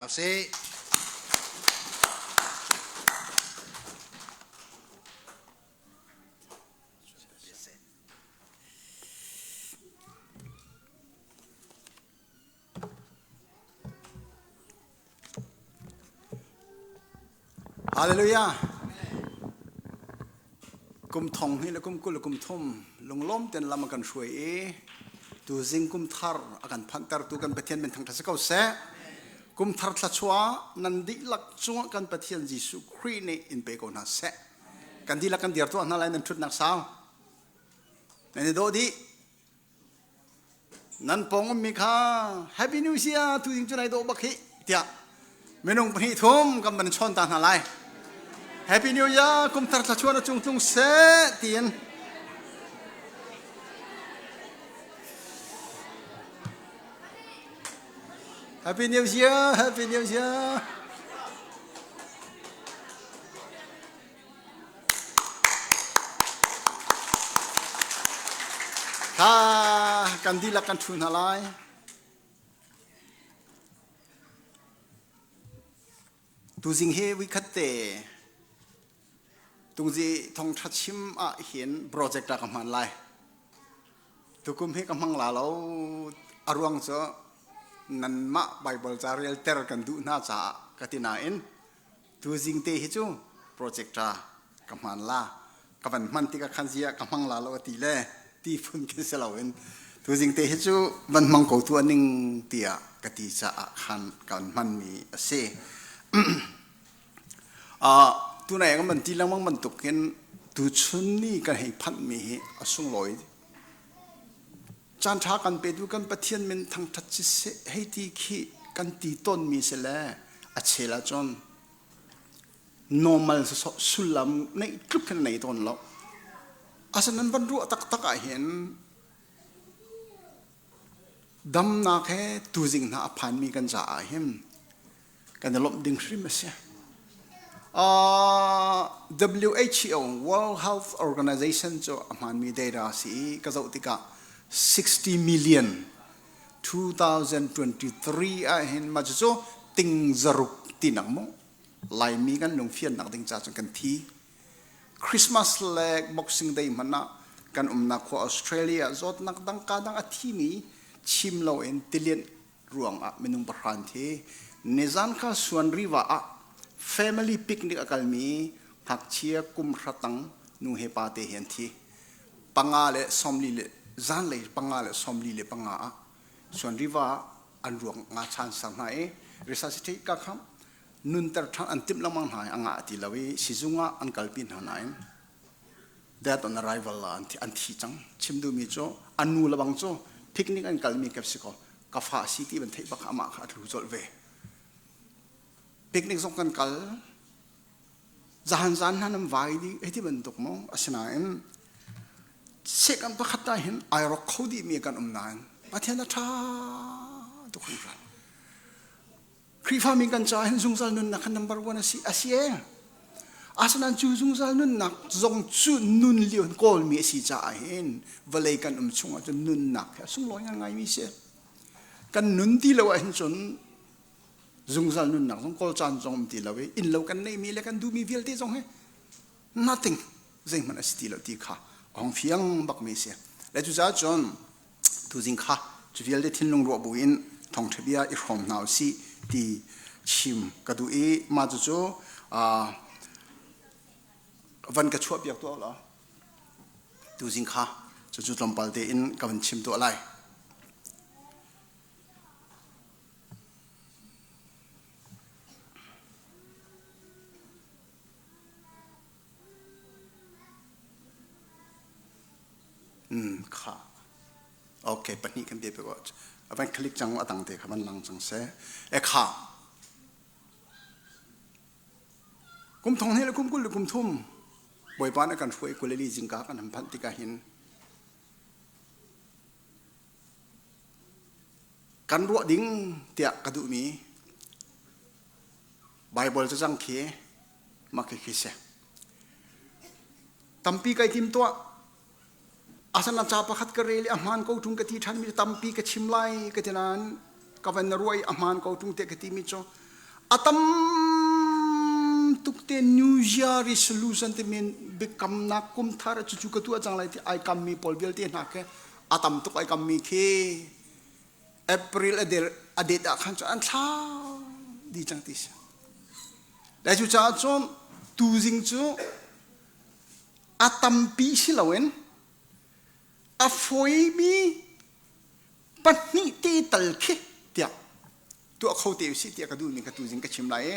Sih. Hallelujah. Kum thong hi le kum kul le kum thum lunglawm ten lam a kan hruai i tuzing kum thar a kan phanhtertu kan Pathian min thangṭhat si ko seh. Kum thar thluachuah nan dihlak cungah kan Pathian Jesuh Khrih nih in pe ko hna seh. Kan dihlak kan dir tuah hna lai nan ṭhutnak sau. Nan i dawh dih. Nan pawng ummi kha Happy New Year tu ding cu nai dawh bak hi tiah minung pahnih thum kan van chawn ta hna lai. Happy New Year kum thar thluachuah na cung tlung seh tiin Happy New Year Happy New Year Kha kan dihlak kan ṭhu hna lai. Tuzing hi vuikhat te tungzi thongṭha chim ah hin project ka hman lai. Tukum hi ka hmang la lo. A ruang cu nanmah Bible ca relter kan duh hna caah ka ti nain Tuzing te hi cu projector ka hman la ka van hman tikah khan zia ka hmang la lo a ti le ti phun khi si loin tuzing te hi cu van hmang ko tu ning tiah ka ti caah khan kan hmanmi a si. Tunai kan van ti lengmang bantukin tuchun ni kan hei phanhmi hi a sunglawi. Caan ṭha kan petu kan Pathian min thangṭhat siseh hei ti khi kan ti tawnmi si le a chel ahcun normal sullam neih tluk khin nei tawn lo. Asinain van ruah taktak ahhin damnak he tuzing hna a phanmi kan caah hin kan i lawmh ding hrim a si. WHO World Health Organization cu a hmaanmi data a si i ka zoh tikah 60 million 2023 ah hin mah cucu ting zaruk tinak mu Laimi kan lungfiannak ding ca cun kan thi. Christmas le Boxing Day hmanh ah kan umnak khua Australia zawtnak dang ka dang a thimi chim loin tilian ruangah minung pahra an thi. Nizan kha Suan Riva ah family picnic a kalmi ngakchia kum hra tang nu he pa te hi an thi. Panga le sawmli le zanlei panga le sawmli le panga ah Suan Riva ah an ruak nga chan sang hna i resuscitate ka kham nunter ṭhan an timh lengmang hna i a ngah ti lo i sizung ah an kalpi hna nain death on arrival ah an thi cang. Chim duhmi cu an nu le bang cu picnic an kalmi ka si ko ka fa si ti ban theih bak amah kha a tlu colh ve. Picnic zong kan kal zahan zan hna nan vai dih hei ti bantuk maw asinain second pakhat ah hin ai rawk kho dihmi kan um nain Pathian a ṭha tuk hringhran. Khrihfami kan caah hin zungzal nunnak kha number one a si a si e. Asinain cu zungzal nunnak zong cu nun lio in kawlmi a si caah hin vawlei kan um chungah cun nunnak hi a sunglawi ngaingaimi si. Kan nun ti lo ahhin cun zungzal nunnak zong kawl caan zong um ti lo i innlo kan neihmi le kan duhmi vialte zong hi nothing zeihmanh a si ti lo ti kha a hung fiang bakmi si. Le cucaah cun Tuzing kha cu vialte thinlung ruah buin thawngṭha bia i hrawm hna u sih ti chim ka duh i mah cucu van ka chuahpiak tuah law tuzing kha cucu tlawmpal tein ka van chim tuah lai. Kha. Okay, pahnih kan bia ko. A van click cang a dang te kha van lang cang seh. E kha. Kum thong hnih le kum kul le kum thum Bawipa nih kan hruai kuleli zingka kan han phanh tikah hin kan ruah ding tiah ka duhmi Bible cacang khi mah khi khi si. Tampi kai tim tuah. Asana ca pakhat ka rel i a hmaan ko ṭung ka ti ṭhanmi tampi ka chim lai ka ti nain ka van na ruah i a hmaan ko ṭung tiah ka timi cu. A tam tuk te New Year resolution timi biakamnak kum thar cucu ka tuah cang lai ti ai kammi pawl vialte hna khi a tam tuk ai kammi khi April a del a det ah khan cun an thlau dih cang ti si. Le cucaah cun tuzing cu a tampi si loin a fawimi pahnih te tal khi tiah tuah kho te usih tiah ka duhmi ka tuzing ka chim lai i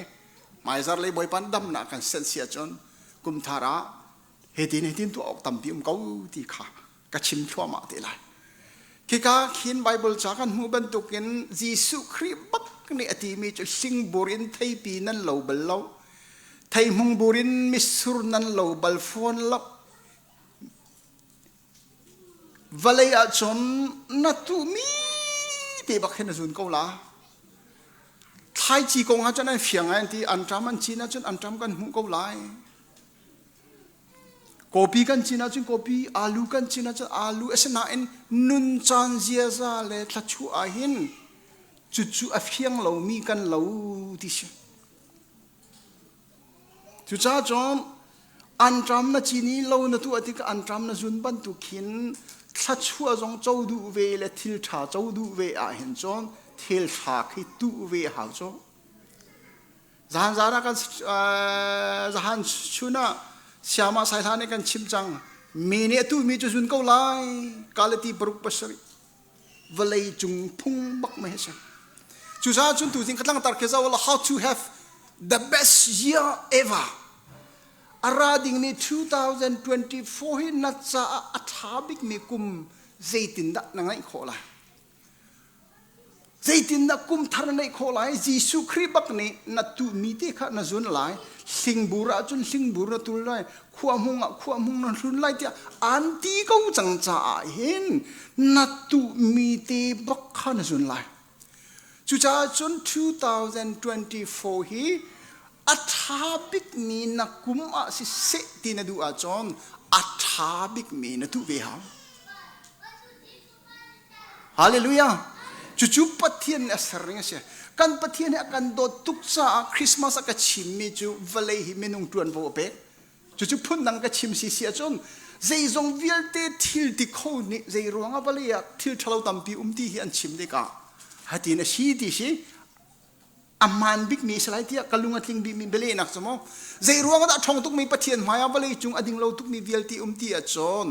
hmaizar lei Bawipa damnak kan senh si ahcun kumthar ah hitin hitin tuah awk tampi um ko ti kha ka chim thluahmah te lai. Khika khin Bible ca kan hmuh bantukin Jesuh Khrih bak nih a timi cu hlingbur in theipi nan lo bal lo, theihmungbur in mitsur nan lo bal fawn lo. Vawlei ah cun na tuhmi te bak hin na zun ko la. Thlaici kong ah cun an fiang ai an ti, anṭam an cin ahcun anṭam kan hmuh ko lai. Kawpi kan cin ahcun kawpi, alu kan cin ahcun alu. Asinain nun caan ziaza le thluachuah ah hin cucu a fiang lomi kan lo ti si. Cucaah cun anṭam na cin i lo na tuah tikah anṭam na zun bantuk khin thluachuah zong co duh ve le thil ṭha co duh ve ahhin cun thil ṭha khi tuh ve hau cu. Zahan zan ah kan zahan chun ah siama saihla nih kan chim cang. Mi nih a tuhmi cu zun ko lai. Kalati paruk pasarih vawlei cung phung bak mai si. Cucaah cun tuzing ka tlangtar khi zoh how to have the best year ever. A ra ding ni 2024 hi na caah a ṭha bikmi kum zeitindah na ngeih khawh lai? Zeitindah kum thar na neih khawh lai? Jesuh Khrih bak nih na tuhmi te kha na zun lai. Hlingbur ahcun hlingbur na tul lai. Khuahmung ah khuahmung na hlun lai tiah an ti ko cang caah hin na tuhmi te bak kha na zun lai. Cucaah cun 2024 hi a ṭha bikmi na kum ah siseh ti na duh ahcun a ṭha bikmi na tuh ve hau. Hallelujah! Cucu Pathian nih a ser ning a si. Kan Pathian hi a kan dawt tuk caah Christmas a ka chimmi cu vawlei hi minung ṭuanvo a pek. Cucu phundang ka chim si si ahcun zeizong vialte thil ti kho nih zei ruangah vawlei ah thil ṭhalo tampi um ti hi an chim tikah hatin a si ti si a hmaan bikmi a si lai tiah ka lung a tling bikmi bialehnak cu maw zei ruang dah ṭhawng tukmi Pathian hmaiah vawlei cung a ding lo tukmi vialte um ti ahcun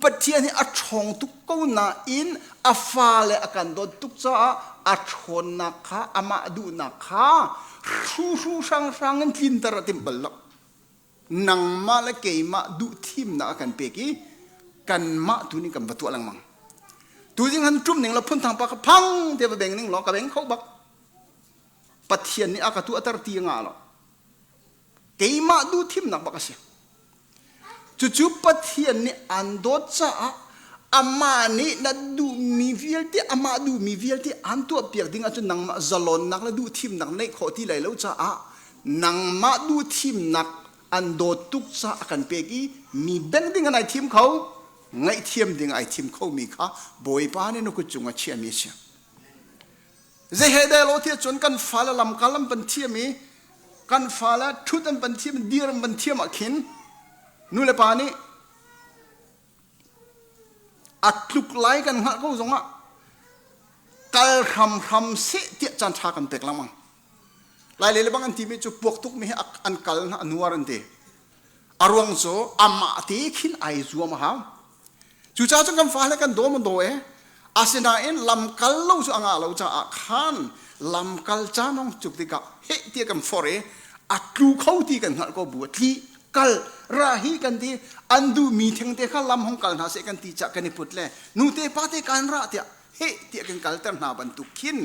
Pathian hi a ṭhawng tuk ko nain a fale a kan dawt tuk caah a ṭhawnnak kha amah duhnak kha hruhru hranghrang in tlinter a timh bal lo. Nangmah le keimah duh thimnak a kan pek i kanmah tu nih kan va tuah lengmang. Tuzing han ṭum ning law phunthang pa ka phang te va beng ning law ka beng kho bak. Pathian nih a ka tuahter ti a ngah lo. Keimah duh thimnak bak a si. Cucu Pathian nih an dawt caah amah nih na duhmi vialte amah duhmi vialte aan tuahpiak ding ahcun nangmah zalonnak le duhthimnak neih khawh ti lai lo caah nangmah duhthimnak an dawt tuk caah a kan pek i mi beng ding an ai thim kho ngaihthiam ding ai thim khomi kha Bawipa nih na kut cung a chiahmi a si. Zei he deh lo ti cun kan fale lamkal an van thiam i kan fale ṭhut an van thiam dir an van thiam ah khin nu le pa nih a tluk lai kan hngalh ko zongah kal hramhram seh tiah caan ṭha kan pek lengmang. Lai le bang an timi cu puak tukmi hi an kal hna a nuar an ti. A ruang cu amah te khin ai zuam a hau. Cucaah cun kan fale kan daw maw daw e. Asinain lamkal lo cu a ngah lo caah khan lamkal caan hong cuk tikah heh tiah kan forh i a tlu kho ti kan hngalh ko bu a tli kal ra hi kan ti an duhmi thengte kha lam hong kal hna seh kan ti cah kan i put le nute pate kan ra tiah heh tiah kan kalter hna bantuk khin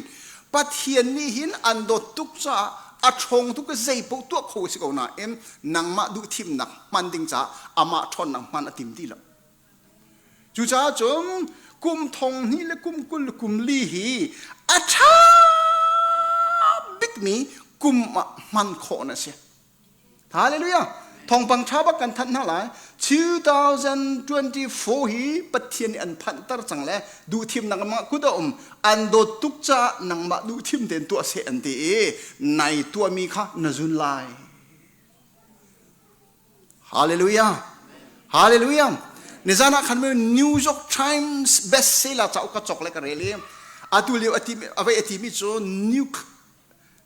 Pathian nih hin an dawt tuk caah a ṭhawng tuk i zei paoh tuah kho a si ko nain nangmah duh thimnak hman ding caah amah ṭhawnnak hman a tim ti lo. Cucaah cun kum thong hnih le kum 20 le kum li hi a ṭha bikmi kum ah hman khawh na si. Hallelujah! Thawngpang ṭha bak kan thanh hna lai. 2024 hi Pathian nih an phanhter cang le duhthimnak mah kut a um. An dawt tuk caah nangmah duhthim tein tuah seh an ti i nai tuahmi kha na zun lai. Hallelujah. Hallelujah. Nizan ah khan New York Times bestseller cauk ka cawk le ka rel i atu lio a ti avei a timi cu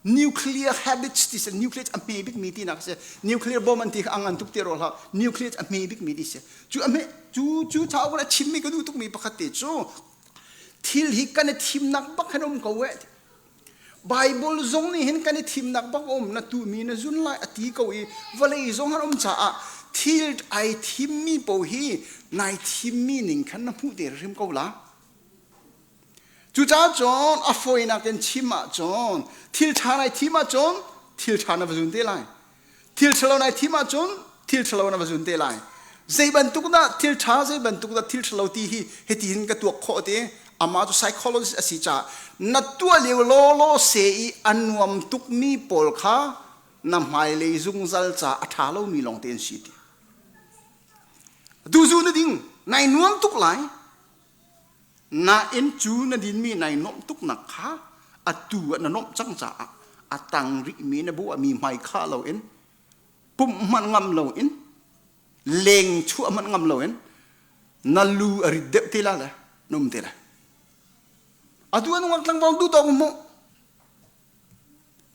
nuclear habits ti si nuclear a hme bikmi tinak a si nuclear bomb an ti kha a ngan tuk ti rawh hlah nuclear a hme bikmi ti si cu a hme cu cu cauk a chimmi ka duh tukmi pakhat te cu thil hi kan i thimnak bak hin um ko eh Bible zong nih hin kan i thimnak bak um na tuhmi na zun lai a ti ko i vawlei zong an um caah thil ai thimmi po hi nai thimmi ning khan na hmuh te hrim ko la Cucaah cun a fawinak in chim ahcun thil ṭha nai thim ahcun thil ṭha na va zun te lai. Thil ṭhalo nai thim ahcun thil ṭhalo na va zun te lai. Zei bantuk dah thil ṭha, zei bantuk dah thil ṭhalo ti hi hitihin ka tuak khawh ti amah cu psychologist a si caah na tuah lio lawlaw se i a nuam tukmi pawl kha na hmailei zungzal ca a ṭha lomi lawng te an si ti. Duzu na ding, nai nuam tuk lai. Nain cu na dinmi nai nuamh tuknak kha atu ah na nuamh cang caah a tang rihmi na bu ah mi hmai khah loin pumh hmanh ngam loin leng chuah hmanh ngam loin na lu a rit deuh te la le na um te lai. Atu ah nungak tlangval duh tawk mu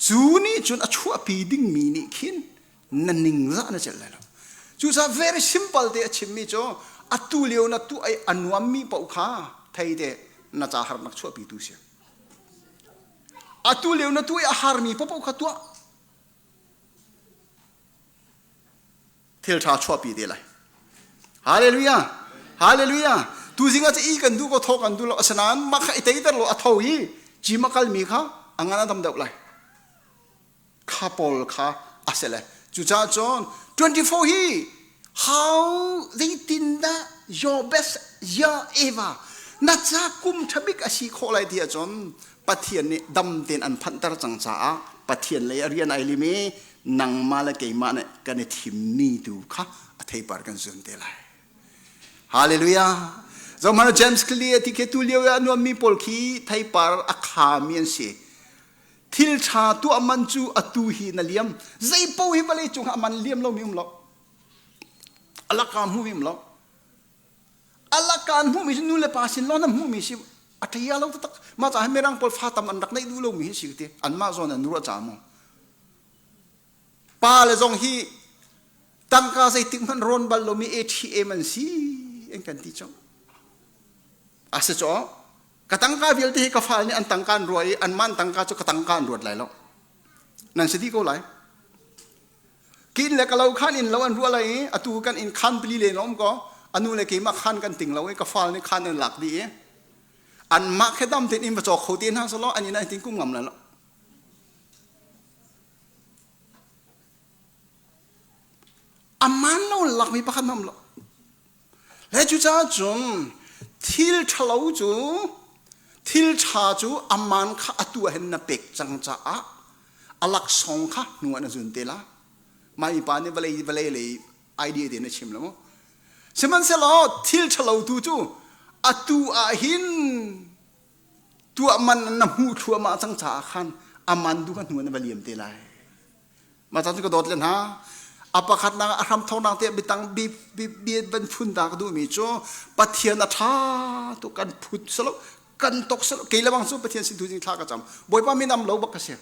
Cu nih cun a chuahpi dingmi nih khin na ningzah na celh lai lo. Cucaah very simple te a chimmi cu atu lio na tuah i a nuammi paoh kha thei te na ca harnak chuahpitu si. Atu lio na tuah i a harmi paoh kha tuah. Thil ṭha chuahpi te lai. Hallelujah! Hallelujah! Tuzing ah i kan duh ko tho kan duh lo asinain mah kha i teiter lo a tho i gym a kalmi kha a ngan a dam deuh lai. Kha pawl kha a si le. Cucaah cun 24 hi how zeitindah your best year ever na ca kum ṭha bik a si khawh lai ti ahcun Pathian nih dam tein an phanhter cang caah Pathian lei a rian ai lim i nangmah le keimah nih kan i thimmi tu kha a theipar kan zun te lai. Hallelujah. Zohmanh James Clear ti khi tu lio i a nuammi pawl khi theipar a khami an si. Thil ṭha tuah man cu atu hi na liam. Zei paoh hi vawlei cung ah a man liam lomi um lo. A laka hmumi um lo. A laka an hmuhmi cu nu le pa sin lawng na hmuhmi si a ṭia lo taktak. Mah caah mirang pawl fa tam an rak neih duh lomi hi si ti. Anmah zawn an ruah caah maw. Pa le zong hi tangka zeitik hmanh rawn bal lomi ATM an si an kan ti cu. A si cu ka tangka vialte hi ka fal nih an tangka an ruah i anmah an tangka cu ka tangka an ruat lai lo. Nan si dih ko lai. Kin le ka lo khan inn lo an ruah lai i atu kan inn khan pali len um ko anu le keimah khan kan ting lo i ka fal nih khan an lak dih i anmah khe dam tein inn va cawk kho te hna selaw an inn an ting kum ngam lai lo. Aman lo lakmi pakhat hmanh lo. Le cucaah cun thil ṭhalo cu thil ṭha cu aman kha atu ah hin na pek cang caah a laksawng kha hnu ah na zun te la. Mah mipa nih vawlei vawlei lei idea te na chim lo mu. Sihmanhsehlaw thil ṭhalo tu cu atu ah hin tuah man na hmuh thluahmah cang caah khan a man tu kha hnu ah na va liam te lai. Mah caan cu ka dawt le hna. A pakhatnak a hramthawknak te bitang bi bi van phun ta ka duhmi cu Pathian a ṭha tu kan phut salo kan tok salo kei le bang cu Pathian sin tu thla ka cam. Bawipa min am lo bak ka si.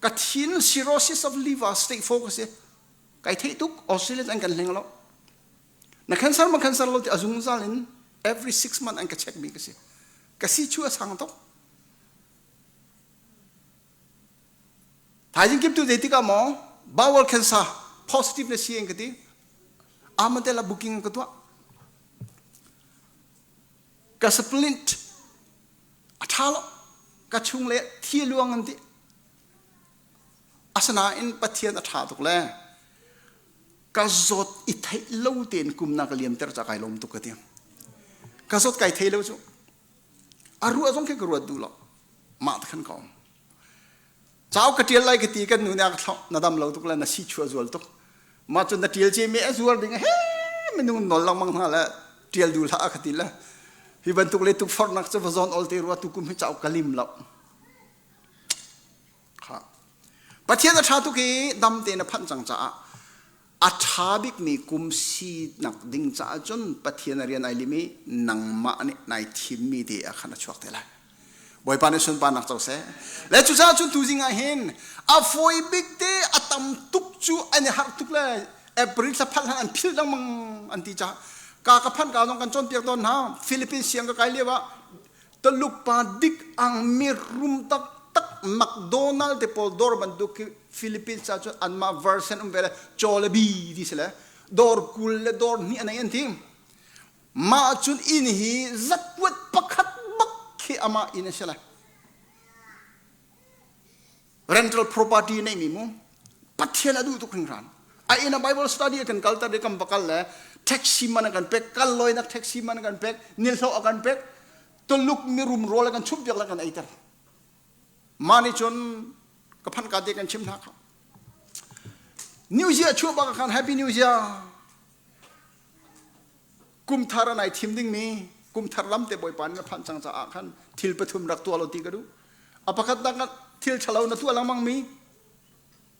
Ka thin cirrhosis of liver stage 4 ka si. Kai theih tuk Australia an kan hleng lo. Na cancer ma cancer lo ti a zungzal in every 6 month an ka check mi ka si. Ka si chu a sang tuk. Thaizing kip tu zeitik ah maw bowel cancer positive na si an ka ti. Amate la booking ka tuah. Ka splint a tha lo. Ka chung le thi luang an ti. Asinain Pathian a tha tuk le ka zawt i theih lo tein kum na ka liamter ca kai lawm tuk ka ti. Ka zawt kai thei lo cu. A ruah zong khi ka ruat duh lo. Mah te khan ka um. Cauk ka ṭial lai ka ti kan nu nih a ka thlauh na dam lo tuk le na si chu a zual tuk. Mah cun na ṭial cemi a zuar ding he minung nawl lengmang hna le ṭial duh hlah a ka ti le hi bantuk le tukforhnak cu va zawn ol te rua tu kum hi cauk ka lim lo. Kha. Pathian a ṭha tuk i dam tein a phanh cang caah a ṭha bikmi kum sinak ding caah cun Pathian a rian ai lim i nangmah nih nai thimmi te ah khan a chuak te lai. Bawipa nih sunparnak co seh. Le cucaah cun tuzing ah hin a fawi bik te a tam tuk cu an i harh tuk le April thla phanh hlan an philh lengmang an ti caah ka ka phanh ka zong kan cawnpiak tawn hna Philippines siang ka kai lio ah Taluk pa dik ang mi rum taktak McDonald te pawl dawr bantuk khi Philippines ah cun anmah version um ve le Jollibee ti si le dawr 20 le dawr hnih anei an ti. Mah cun inn hi zatkuat pakhat bak khi amah inn a si lai. Rental property neimi mu Pathian a duh tuk hringhran. A inn a Bible study a kan kalter i kan va kal le taxi man a kan pek, kal loinak taxi man a kan pek, nilhlo a kan pek, Tuluk mirum rawl a kan chumh piak le kan eiter. Mah nih cun ka phanh ka te kan chim hna kha. New Year chuah bak khan Happy New Year. Kum thar an ai thim dingmi kum thar lam te Bawipa nih na phanh cang caah khan thil pathum rak tuah lo ti ka duh. A pakhat nak thil ṭhalo na tuah lengmang mi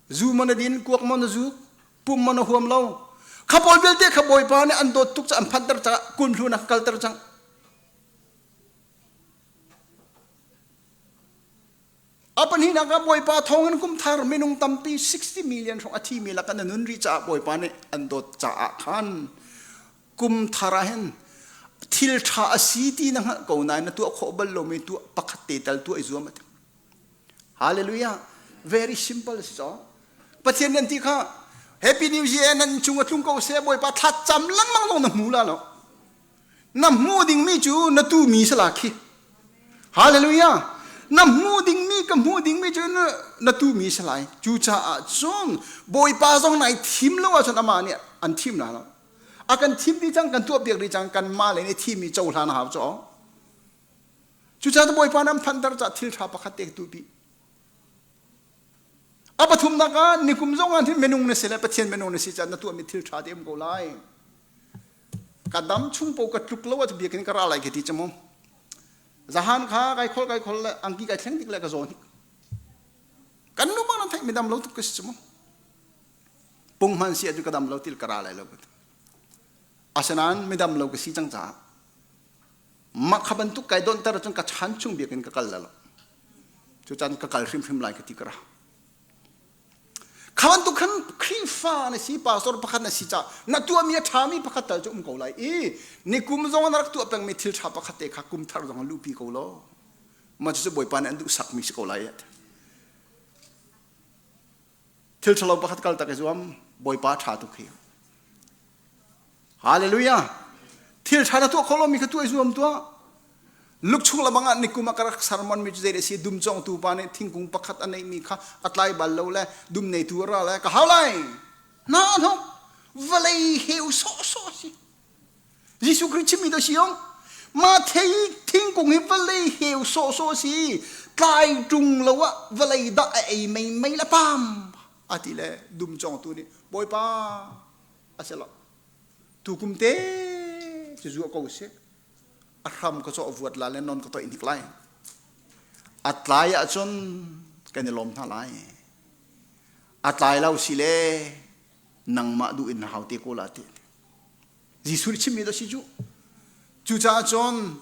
zu maw na din, kuak maw na zuk, pum maw na huam lo. Kha pawl vialte kha Bawipa nih an dawt tuk ca an phanter caah kun hlu na kalter cang. A pahnihnak ah Bawipa thawngin kum thar minung tampi 60 million hrawng a thimi lakah na nun rih caah Bawipa nih an dawt caah khan kum thar ah hin thil ṭha a si ti na hngalh ko nain na tuah khawh bal lomi tuah pakhat te tal tuah i zuam a ti. Hallelujah. Very simple a si caw. Pathian nan ti kha Happy New Year nan cung a tlung ko seh Bawipa thlacam lengmang zong na hmu la lo. Na hmuh dingmi cu na tumi sala khi. Hallelujah. Na hmuh dingmi ka hmuh dingmi cu na tumi salai. Cucaah cun Bawipa zong nai thim lo ahcun amah nih an thim la lo. A kan thim dih cang, kan tuah piak dih cang, kan mah le nih thimmi cohlan a hau cu. Cucaah Bawipa nan phanter caah thil ṭha pakhat te tu pi. A pathumnak ah nikum zong ah hin minung na si le Pathian minung na si caah na tuahmi thil ṭha te um ko lai. Ka dam chung po ka tluk lo ah biakinn ka ra lai ka ti cu mu. Zahan kha kai khol kai khol le angki kai thleng dik le ka zaw hnik. Kan nu bang nan theih mi dam lo tuk ka si cu mu. Pung hman si ahcun ka dam lo til ka ra lai lo ka ti. Asinain midam lo ka si cang caah mah kha bantuk kai donhter ahcun ka chan chung biakinn ka kal la lo. Cucan ka kal hrimhrim lai ka ti ka ra. Kha bantuk khan Khrihfa na si, pastor pakhat na si caah na tuahmi a ṭhami pakhat tal cu um ko lai i nikum zong na rak tuah pengmi thil ṭha pakhat te kha kum thar zong luhpi ko law mah cucu Bawipa nih an duhsakmi si ko lai. Thil ṭhalo pakhat kal tak i zuam Bawipa ṭha tuk hi. Hallelujah. Thil ṭha na tuah kho lomi kha tuah i zuam tuah. Luk chung lamang ah nikum ah ka rak sermon mi cu zei si dum cawngtu pa nih thingkung pakhat a neihmi kha a tlai bal lo le dum neitu a ra le ka hau lai. Na no vawlei heu sawhsawh si. Jesuh Khrih chimmi to si ong. Ma thei thingkung hi vawlei heu sawhsawh si. Tlai ṭung lo ah vawlei dah a ei mei mei la pam a ti le dum cawngtu nih Bawipa a si lo. Tukum te cu zuah ko sih. A hram ka cawh vuat la le non ka toih hnik lai. A tlai ahcun kan i lawm hna lai. A tlai lo si le nangmah duh in na hau te ko la ti. Jesuh nih chimmi dah si cu. Cucaah cun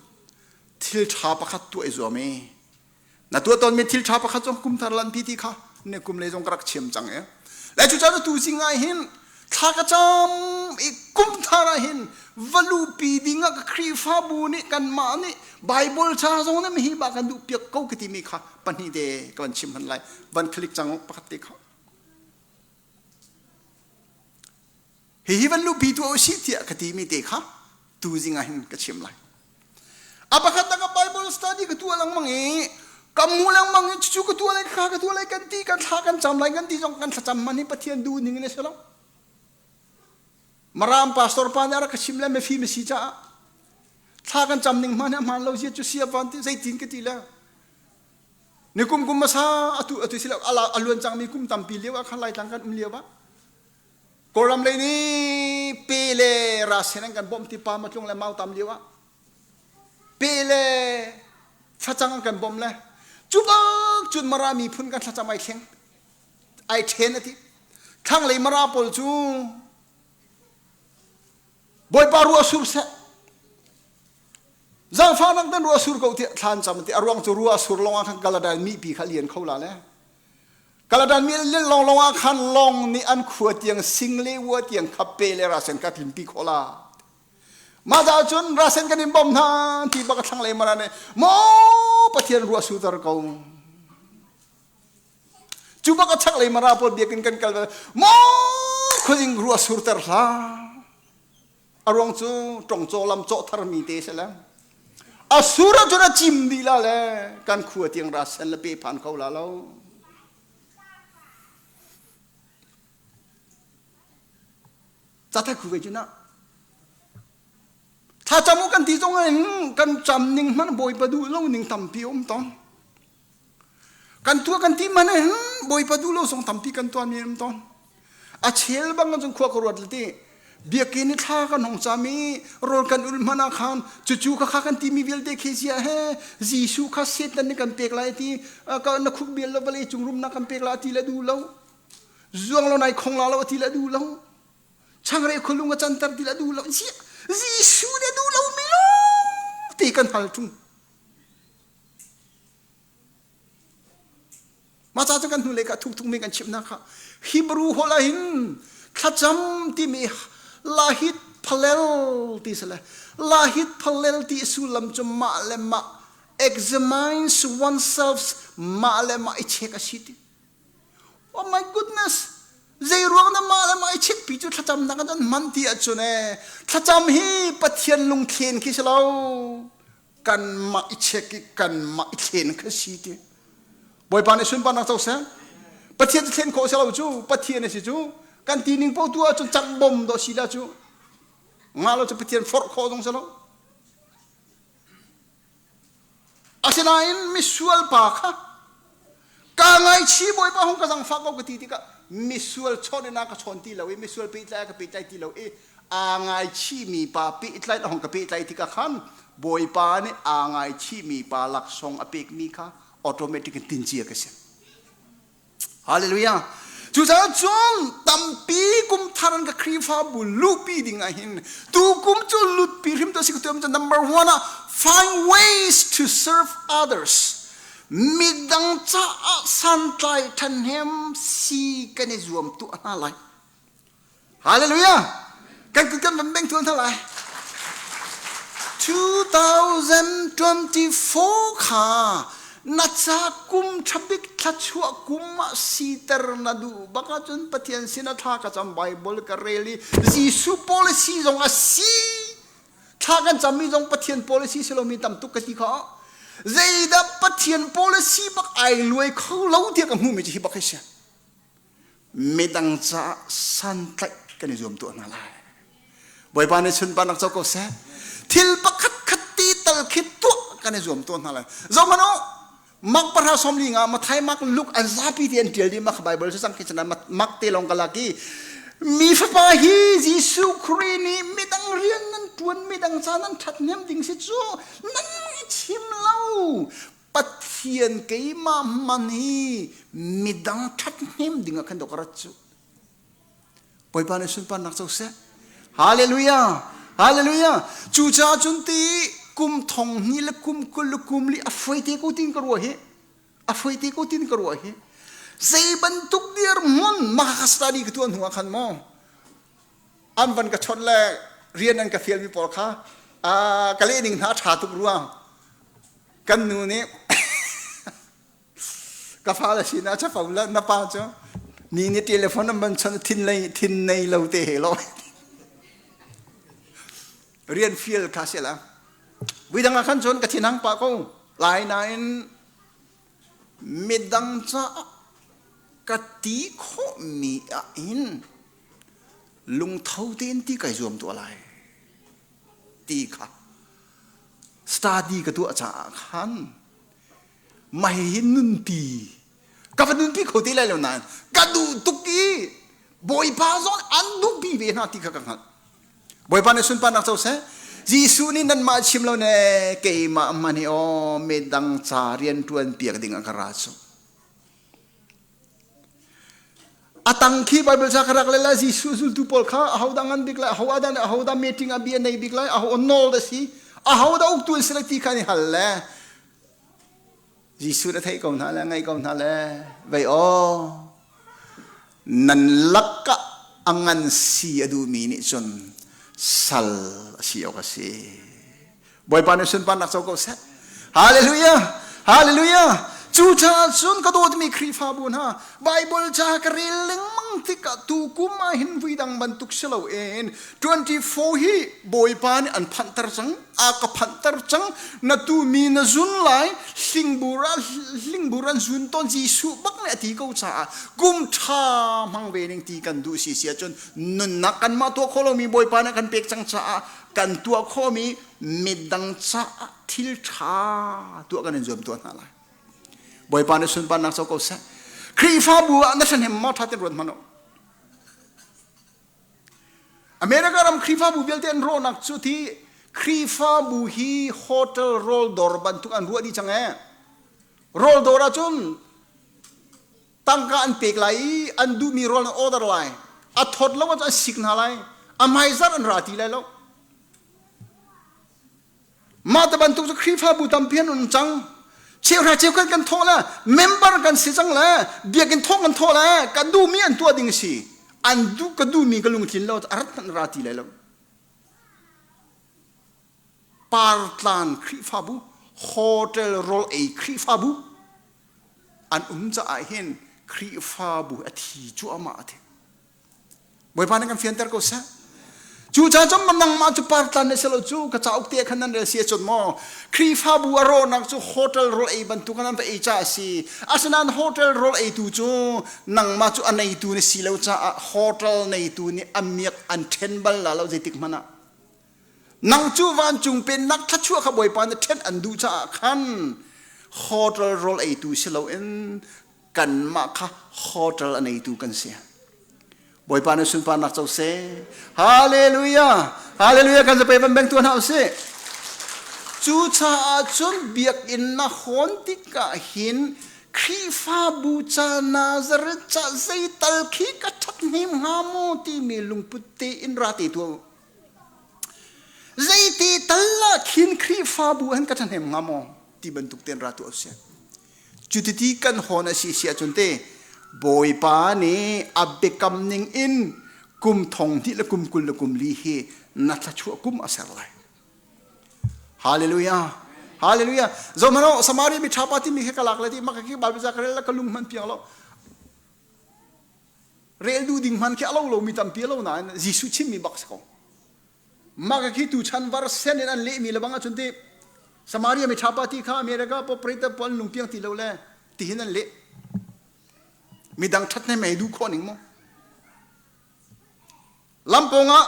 thil ṭha pakhat tuah i zuam i Na tuah tawnmi thil ṭha pakhat zong kum thar lanpi ti kha ne kum lei zong ka rak chim cang e. Le cucaah tu zing ah hin thla ka cam i kum thar ah hin valupi ding ah ka Khrihfabu nih kanmah nih Bible ca zong nih hi ba kan duh piak ko ka timi kha pahnih te ka van chim han lai. Van click cang pakhat te kha. Hihi van luhpi tuah usih tiah ka timi te kha tuzing ah hin ka chim lai. A pakhat ka Bible study ka tuah lengmang i ka mu lengmang i cucu ka tuah lai kha ka tuah lai kan ti kan thla kan cam lai kan ti zong kan thlacam man hi Pathian duh ning in a si lo. Maram pastor pa nih a rak ka chim le mifim a si caah thla kan cam ning hman hi a hmaan lo zia cu sia van ti zeitin ka ti le. Ni kum kum hmasa atu atu silo ala aluan cangmi kum tampi lio ah khan Laitlang kan um lio ah Kawlram lei nih pe le rasen an kan bawmh ti pa matlung le mau tam lio ah pe le facang an kan bawmh le cu bak cun Mara miphun kan thlacam ai thleng ai then ati thlanglei Mara pawl cu Bawipa ruah sur seh Zaangfahnak ten ruah sur ko tiah thla an cam ti a ruang cu ruah sur lawng ah khan Kaladan mipi kha lian kho la le Kaladan mi lian lawng lawng ah khan lawng nih an khua tiang sing le ua tiang kha pe le rasen ka tlinpi khawh la mah caah cun rasen kan in bawm hna ti bak a thlanglei mara nih maw Pathian ruah surter ko cu bak a chaklei mara pawl biakinn kan kal maw khuazing ruah surter hlah A ruang cu ṭongcaw lam cawh tharmi te si le a sur ahcun a cim dih la le kan khua tiang ra sen le pe phan kho la lo. Cathai khu ve cu na thlacam u kan ti zong in kan cam ning hmanh Bawipa duh lo ning tampi um tawn. Kan tuah kan ti man hin Bawipa duh lo zong tampi kan tuah mi um tawn. A chel bang cun khua ka ruat le ti biakinn i thla kan hong cam i rawl kan ul hmanh ah khan cucu kha kha kan timi vialte khi zia he Jesuh kha Satan nih kan pek lai ti ka na khuk bial lo vawlei cung rumnak kan pek la ti le duh lo zuang lo nai khong la lo ti le duh lo changreu khulung a canter ti le duh lo Jesuh nih duh lo mi lo ti kan hal tung Mah ca cu kan hnulei ka thuk thukmi kan chimhnak kha Hebrew holh ah hin thlacam timi lahit phalel ti si le lahit phalel ti sullam cu mah le mah examines oneself mah le mah i check a si ti. Oh my goodness! Zei ruang na mah le mah i check pi cu thlacamnak an hman ti ahcun ee thlacam hi Pathian lungthlen khi si lo. Kanmah i check i kanmah i thlen kha si ti. Bawipa nih sunparnak co seh. Pathian cu thlen khawh si lo cu Pathian a si cu kan ti ning paoh tu ahcun cak bom dawh si la cu nga lo cu Pathian forh khawh zong si lo. Asinain misual pa kha kaa ngaichih Bawipa hung ka zangfah ko ka ti tikah misual chawn in a ka chawn ti lo i misual pehtlai a ka pehtlai ti lo i aa ngaichihmi pa pehtlai a hung ka pehtlai tikah khan Bawipa nih aa ngaichihmi pa laksawng a pekmi kha automatic in tincia ka si. Hallelujah. Cucaah cun tampi kum thar an ka Khrihfabu luhpi ding ah hin tu kum cu lutpi hrim to si ka tuam cu number one ah find ways to serve others. Midang caah santlai ṭhahnem si kan i zuam tuah hna lai. Hallelujah! Kan kut kan van beng tuan hna lai. 2024 kha na ca kum ṭhabik thlachuah kum ah siter na duh bak ahcun Pathian sin a thla ka cam Bible ka rel i Jesuh policy zong a si thla kan cammi zong Pathian policy si lomi tam tuk ka ti kha zeidah Pathian policy bak ai luai kho lo tiah ka hmuhmi cu hi bak hi si midang caah santlaih kan i zuam tuah hna lai. Bawipa nih sunparnak co ko seh. Thil pakhat khat ti tal khi tuah kan i zuam tuah hna lai. Zohhmanh u, Mark pahra 45 ah Mathai, Mark, Luke an zapi ti an ṭial dih mah kha Bible cu cang khi cun Mark te lawng ka lak i mi fapa hi Jesuh Khrih nih midang rian nan ṭuan midang ca nan ṭhathnem ding si cu nan i chim lo Pathian keimah hman hi midang ṭhathnem ding ah khan dawh ka rat cu. Bawipa nih sunparnak co seh. Hallelujah! Hallelujah! Cucaah cun ti kum thong hnih le kum 20 le kum li a foi te ko tin ka ruah hi. A foi te ko tin ka ruah hi. Zei bantuk dirhmun mah ka study ka tuan hnu ah khan maw an van ka chawnh le rian an ka fialmi pawl kha ka leh ning hna a ṭha tuk ruang kan nu nih ka fale sinah chafo la na pa cu ni ni telephone an ban chon thin lei thin nei lo te he lo rian fial kha se la vui dang ah khan cun ka thin hang pa ko lai nain midang caah ka ti khawh mi ah hin lungtho tein ti kai zuam tuah lai ti kha study ka tuah caah khan. Mah hihi nunpi ka va nunpi kho ti lai lo nain ka duh tuk i Bawipa zong an duhpi ve hna ti kha ka hngalh. Bawipa nih sunparnak co seh. Jesuh nih nanmah chim lo ne keimah hmanh hi aw midang ca rian ṭuan piak ding ah ka ra cu. A tang khi Bible ca ka rak le la Jesuh zultu pawl kha ahodah ngan bik lai, aho dah ahodah meeting ah bia nei bik lai, aho nawl dah si, ahodah uktu an si lai ti kha an i hal le Jesuh na theih ko hna le ngaih ko hna le vei aw nan lakah a ngan si a duhmi nih cun sal a si awk a si. Bawipa nih sunparnak co ko seh. Hallelujah! Hallelujah! Cucaah cun ka dawtmi Khrihfabu hna, Bible ca ka rel lengmang tikah tu kum ah hin vui dang bantuk si loin 24 hi Bawipa nih an phanhter cang, a ka phanhter cang. Na tumi na zun lai, hlingbur ah hlingbur an zun tawn Jesuh bak nih a ti ko caah kum ṭha hmang ve ning ti kan duh si si ahcun nunnak kanmah tuah khawh lomi Bawipa nih a kan pek cang caah kan tuah khawhmi midang caah thil ṭha tuah kan in zuam tuah hna lai. Bawipa nih sunparnak co ko seh. Khrihfabu ah na ṭhahnem maw ṭha tein ruat hmanh u. America ram Khrihfabu vialte an rawhnak cu ti Khrihfabu hi hotel rawl dawr bantuk an ruah dih cang ee. Rawl dawr ahcun tangka an pek lai i an duhmi rawl an order lai a thawt lo ahcun an sik hna lai a hmaizarh an ra ti lai lo mah te bantuk cu Khrihfabu tampi an um cang cheuhra cheukhat kan thawh le member kan si cang le biakinn thawh kan thawh le ka duhmi an tuah ding si an duh ka duhmi ka lungtlin lo a rat hmanh ra ti lai lo partlan Khrihfabu hotel rawl ei Khrihfabu an um caah hin Khrihfabu a thi cuahmah a ti. Bawipa nih kan fianter ko seh. Cu ca cun nangmah cu partlan na si lo cu ka cauk te khan nan rel si cun maw Khrihfabu a rawhnak cu hotel rawl ei bantuk an va ei ca a si. Asinain hotel rawl eitu cu nangmah cu a neitu na si lo caah hotel neitu nih a miak an ṭhen bal la lo zeitik hmanh ah. Nang cu vancung pennak thluachuah kha Bawipa nih ṭhen an duh caah khan hotel rawl eitu si loin kanmah kha hotel a neitu kan si. Bawipa nih sunparnak co seh. Hallelujah! Hallelujah! Kan zapei van beng tuah hna usih. Cucaah cun biakinn na hawn tikah hin Khrihfabu ca Nazareth ca zeital khi ka ṭhathnem hnga maw timi lungput tein ra te tuah u. Zeiti tal ah khin Khrihfabu han ka ṭhahnem hnga maw ti bantuk ten ra tuah usih. Cutiti kan hawn a si si ahcun te Bawipa nih a biakam ning in kum thong hnih le kum 20 le kum li hi na thluachuah kum a ser lai. Hallelujah. Hallelujah. Zohmanh Samaria mi ṭha pa timi khi ka lak le ti maka khi Bible ca ka rel ka lung hman piang lo. Rel duh ding hman khi a lo lomi tampi a lo nain Jesuh chimmi bak si ko. Mah ka khi tuchan versen in an lehmi le bang ahcun ti Samaria mi ṭha pa ti kha America poperator pawl an lungpiang ti lo le tihin an leh. Midang ṭhathnem ei duh khawh ning maw? Lampawng ah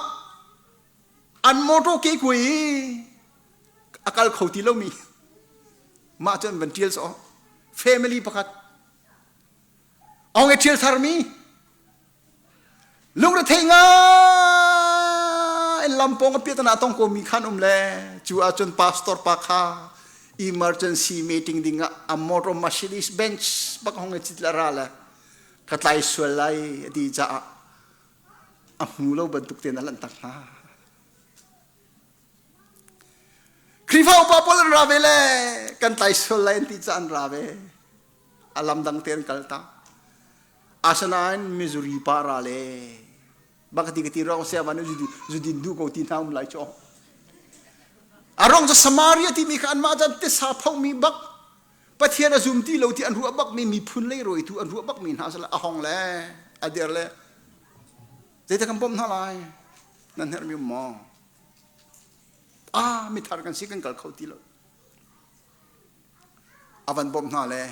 an motor ke kuai i a kal kho ti lomi mah cu an van ṭial sawh. Family pakhat Ong i ṭhial tharmi lungrethei ngai in lampawng a piatana tong ko mi khan um le cu ahcun pastor pa kha emergency meeting ding ah a motor Mercedes Benz bak hong i cit le ra le ka tlai sual lai a ti caah a hmu lo bantuk tein a lanhtak hna. Khrihfa upa pawl an ra ve le kan tlai sual lai an ti caah an ra ve. A lam dang te an kal ta. Asinain Missouri pa ra le bak ti ka ti rong sia van zudin du ko ti hna um lai chu. A rong cu Samaria timi kha anmah chan tisa phomi bak Pathian a zum ti lo ti an ruah bak mi miphun lei rawitu an ruah bak mi hna sala a hong le a der le zeidah kan bawmh hna lai nan herh mi um maw ah mithar kan si kan kal kho ti lo A van bawmh hna le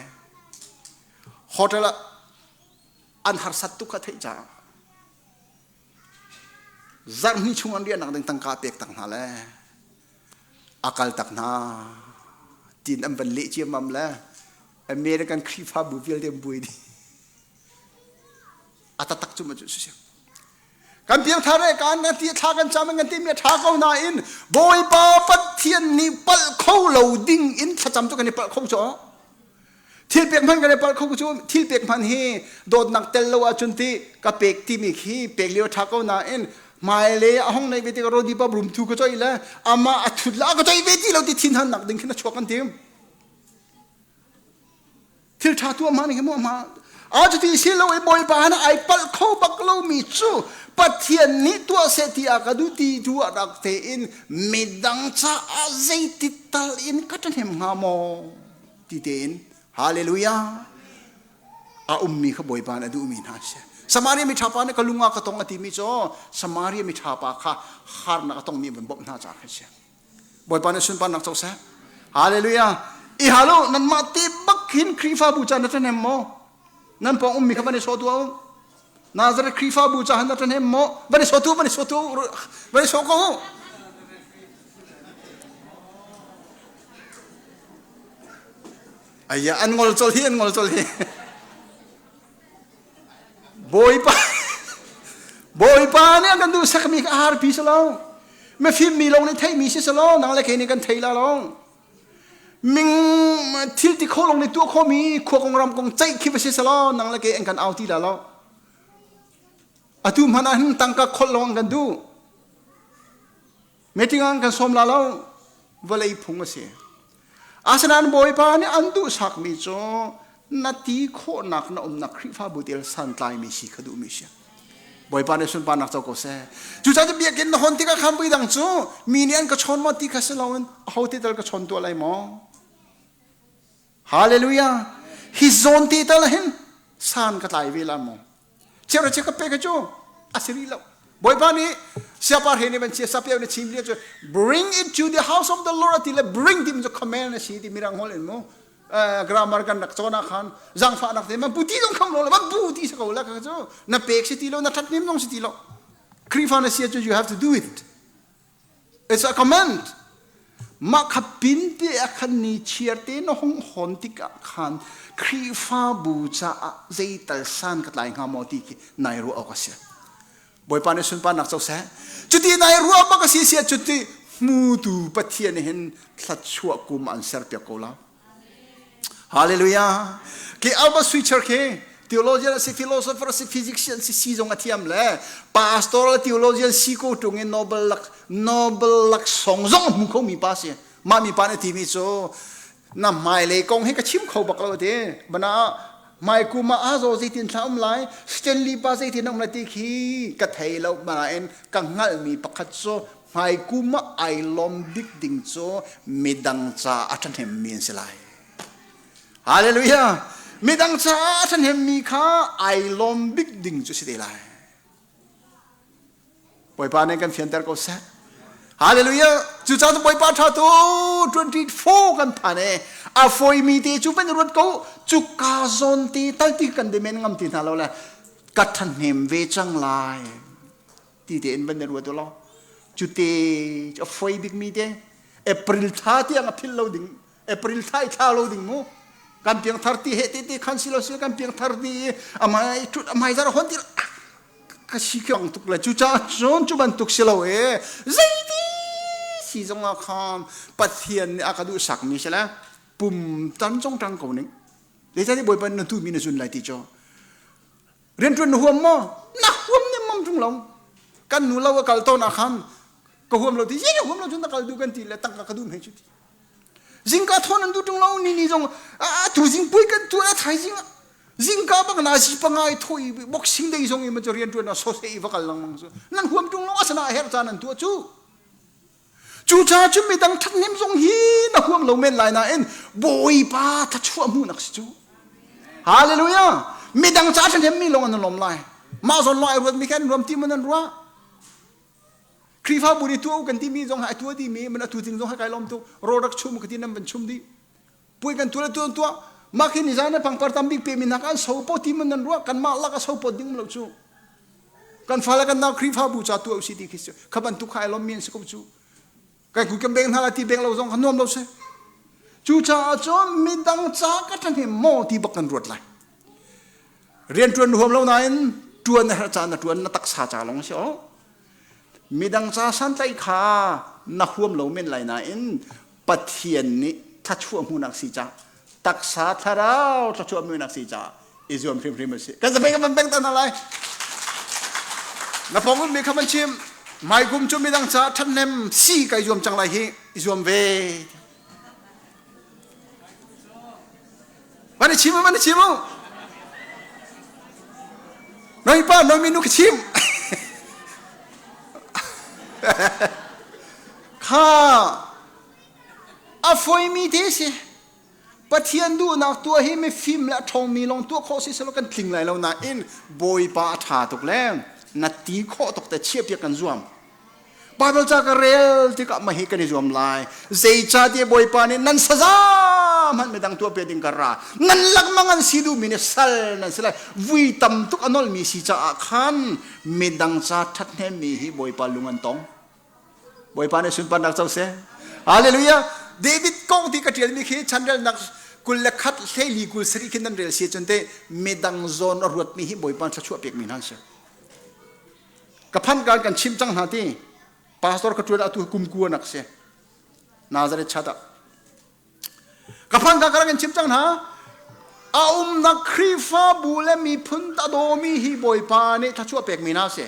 hotel ah an harsat tuk kha theih caah zarhhnih chung an riahnak ding tangka a pek tak hna le a kal tak hna tiin an van leh ciammam le. American Khrihfabu vialte buai dih. A taktak cu ma cu si. Kan piangthar e kan kan ti thla kan cam kan ti mi a tha ko nain Bawipa Pathian nih palh kho lo ding in thlacam cu kan i palh kho cu. Thil pek hman kan i palh kho cu thil pek hman hi dawtnak tel lo ahcun ti ka pek timi khi pek lio tha ko nain hmailei a hong nei ve ti ka rodi pa rum thu ka choi le ama a thut la ka choi ve ti lo ti thin han nak ding khin a chuak kan tim. Thil ṭha tu hmaan hi mu hma a cuti si lo i Bawipa han ai palh kho bak lomi cu Pathian nih tuah seh ti a ka duh ti tu ah rak tein midang caah zeiti tal in ka ṭhahnem hnga maw ti tein hallelujah a ummi kha Bawipa nih a duhmi hna si. Samaria mi ṭha pa nih ka lung ah ka tong a timi cu Samaria mi ṭha pa kha harnak a tongmi van bawmh hna caah khan si. Bawipa nih sunparnak co seh. Hallelujah. I halo nanmah te bak hin Khrihfabu ca na ṭhahnem maw? Nan pawng ummi kha van i sawh tuah u. Nazareth Khrihfabu ca na ṭhahnem maw? Van i sawh tu, van i sawh tu, van i sawh ko u. Aya an ngol col hi an ngol col hi. Bawipa Bawipa nih a kan duh sakmi kha a harpi si lo. Mifim mi lawng nih theihmi si si lo, nang le kei nih kan thei la lo. Ming thil ti kho lawng nih tuah khomi khua kong ram kong ceih khi va si si lo, nang le kei an kan au ti la lo. Atu hmanh ah hin tangka kholh lawng an kan duh. Meeting ah an kan sawm la lo. Vawlei phung a si. Asinain Bawipa nih an duhsakmi cu na ti khawhnak na umnak Khrihfabu tel santlaimi si kha duhmi si. Bawipa nih sunparnak co ko seh. Cucaah biakinn na hon tikah khan dang cu mi nih an ka chawn maw ti kha si loin aho te tal ka chawn tuah lai maw? Hallelujah! Hi zawn te tal hin san ka tlai ve la maw? Chiara chia ka pe ka cu a si rih lo. Bawipa nih siapar he nih van chia sapia na chim lia cu bring it to the house of the Lord ti le bring ti cu command a si ti mirang hol in mu grammar kan rak cawn ah khan zangfahnak te man bu ti dong kham lo le man bu ti sa ko la ka cu na pek si ti lo na that nim dong si ti lo Khrihfa na sia cu you have to do it. It's a command. Mah kha pin te ah khan ni chiar te na hung hawn tikah khan Khrihfabu caah zeital san ka tlai hnga maw ti khi nai ruah awk a si. Bawipa nih sunparnak co seh. Cuti nai ruah bak a si sia cuti hmutu Pathian hin thluachuah kum an serpiak ko la. Hallelujah. Ke Albert Schweitzer khi theologian a si, philosopher a si, physician si, si zong a thiam le pastor le theologian si ko tung in Nobel lak Nobel laksawng zong a hmu kho mi pa si. Mah mi pa nih ti mi cu na hmailei kong hi ka chim kho bak lo ti. Bana hmai kum ah a zaw zeitin thla um lai, Stanley pa zeitin um lai ti khi ka thei lo nain ka hngalhmi pakhat cu Hmaikum ah ai lawm bik ding cu midang ca a ṭhahnemmi an si lai. Hallelujah! Midang ca a ṭhahnemmi kha ai lawm bik ding cu si te lai. Bawipa nih kan fianter ko seh. Hallelujah! Cucaah cu Bawipa ṭha tu 24 kan phan e. A fawimi te cu van ruat ko. Cuka zawn te tal ti kan de men ngam ti hna lo le ka ṭhahnem ve cang lai. Ti tein van na ruat u law cu te a foi bikmi te April thla tiang a philh lo ding April thla i thla lo ding mu kan piang thar ti he te te khan si lo si kan piang thar ti amai thut amai zar hon ti ka si kyong tuk le cu cha cun cu bantuk si lo e zeiti si zong ah khan Pathian nih a ka duh sak mi si le pum tan cong tang ko ning zeicahtiah Bawipa na tu mi na zun lai ti cu Rianṭuan na huam maw? Na huam nemmam ṭung lo. Kan nu lo a kal tawn ah khan ka huam lo ti zei huam lo cun na kal duh kan ti le tangka ka duh hme cu ti. Zingka thawn an duh ṭung lo ni ni zong a tu zing pui kan tuan a thaizing ah zingka bak na si pangai thoi boxing day zong i ma cu rianṭuan ah sose i va kal lengmang cu nan huam ṭung lo asana a herh caan an tuah cu. Cucaah cu midang ṭhathnem zong hi na huam lo men lai nain Bawipa thluachuah hmuhnak si cu. Hallelujah! Midang ca ṭhahnem mi lawng an lawm lai. Mah zawn lawng ai ruat mi kha an ruam ti man an ruah. Khrihfabu nih tuah u kan timi zong hai tuah dimi man atu ting zong hai kai lawm tuk. Rawl rak chum ka ti nan van chum dih. Puai kan tuah le tuah tuah. Mah khi nizan na pangpar tam bik pe mi hna kha an so po ti man nan ruah. Kanmah lak a so pot ding lo cu. Kan fale kan nau Khrihfabu ca tuah usih ti khi si. Kha bantuk kha ai lawmmi an si ko cu. Kai ku kan beng hna la ti beng lo zong kha nuam lo si. Cucaah cun midang ca ka ṭhahnem maw ti bak kan ruat lai. Rianṭuan na huam lo nain ṭuan na herh caan na ṭuan na taksa ca lawng si awk. Midang ca santlaih kha na huam lo men lai nain Pathian nih thluachuah hmuhnak si ca taksa thlarau thluachuah hmuhnak si ca i zuam hrimhrim a si. Kan zapei kan van peng ta hna lai. Na pawng ummi kha van chim. Hmaikum cu midang ca ṭhathnem si kai zuam cang lai hi i zuam ve. Van i chim van i chim u. Noi pa noi minu ka chim. Kha a foimi te si. Pathian duhnak tuah hi mifim le a ṭhawngmi lawng tuah khawh si selaw kan tling lai lo nain Bawipa a ṭha tuk le na ti khawh tuk te chiahpiak kan zuam. Baibal ca ka rel tikah mah hi kan i zuam lai. Zeicahtiah Bawipa nih nan saza hmanh midang tuahpiak ding ka ra. Nan lakmang an si duhmi nih sal nan si lai. Vui tam tuk a nolhmi si caah khan midang ca ṭhathnemmi hi Bawipa lung an tong. Bawipa nih sunparnak co seh. Hallelujah. David kong ti ka ṭialmi khi chanrelnak 21 hlei 27 khin nan rel si cun te midang zawn a ruatmi hi Bawipa thluachuah pekmi hna an si. Ka phan kan kan chimh cang hna ti pastor ka ṭuan atu kum kua nak si Nazareth chat ah ka phan ka kan chimh cang hna a umnak Khrihfabu le miphun a dawmi hi Bawipa nih thluachuah pekmi hna si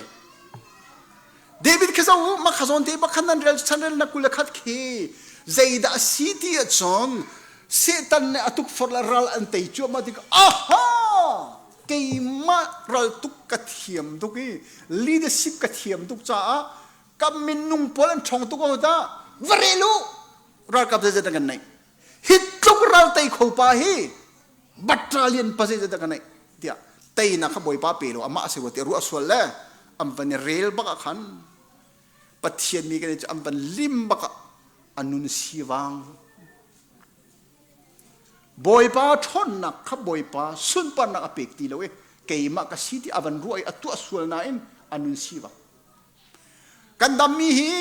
David khi zo ma kha zawn te bakhan nan rel chan rel na 21 khi zeidah si ti ahcun Satan nih a tukforh le ral an tei cuahmah tik aha keimah raltuk ka thiam tuk i leadership ka thiam tuk caah ka minung pawl an ṭhawng tuk ko dah va rel u ralkap zeizat kan neih hi tluk ral tei kho pa hi battalion pa zeizat kan neih tiah teinak kha bawipa pe lo amah a si rua tiah ruah sual le an van i rel bak ah khan Pathian mi kan i cu an van lim bak ah a nun sivang Bawipa ṭhawnnak kha Bawipa sunparnak a pek ti lo i keimah ka si ti a van ruah i a tuah sual nain a nun si bak. Kan dammi hi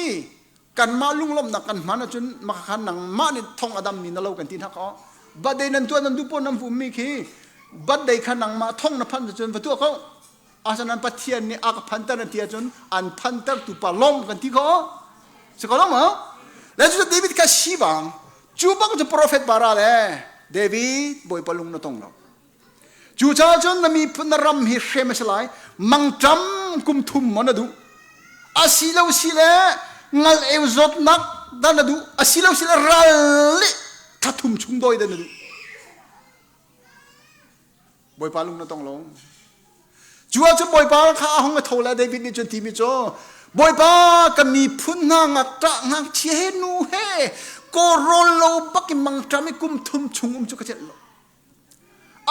kanmah lunglawmhnak kan hman ahcun maka khan nangmah nih thong a dammi na lo kan ti hna ko. Birthday nan tuah nan duh pawn nan vummi khi birthday kha nangmah thong na phanh ahcun va tuah ko. Asinain Pathian nih a ka phanter na ti ahcun an phantertu pa lawm kan ti ko. Si ko lo maw? Le cu David kha si bang cu bang cu profet bara le David Bawipa lung na tong lo. Cucaah cun na miphun na ram hi hrem a si lai. Mangṭam kum thum maw na duh? Asi lo si le ngal eu zawtnak dah na duh? Asi lo si le ral nih thla thum chung dawi dah na duh? Bawipa lung na tong lo. Cu ahcun Bawipa kha a hung a tho le David nih cun timi cu Bawipa ka miphun hna ngakṭah ngakchia he nu he kawrawl lo bak in mangṭam i kum thum chung um cu ka celh lo.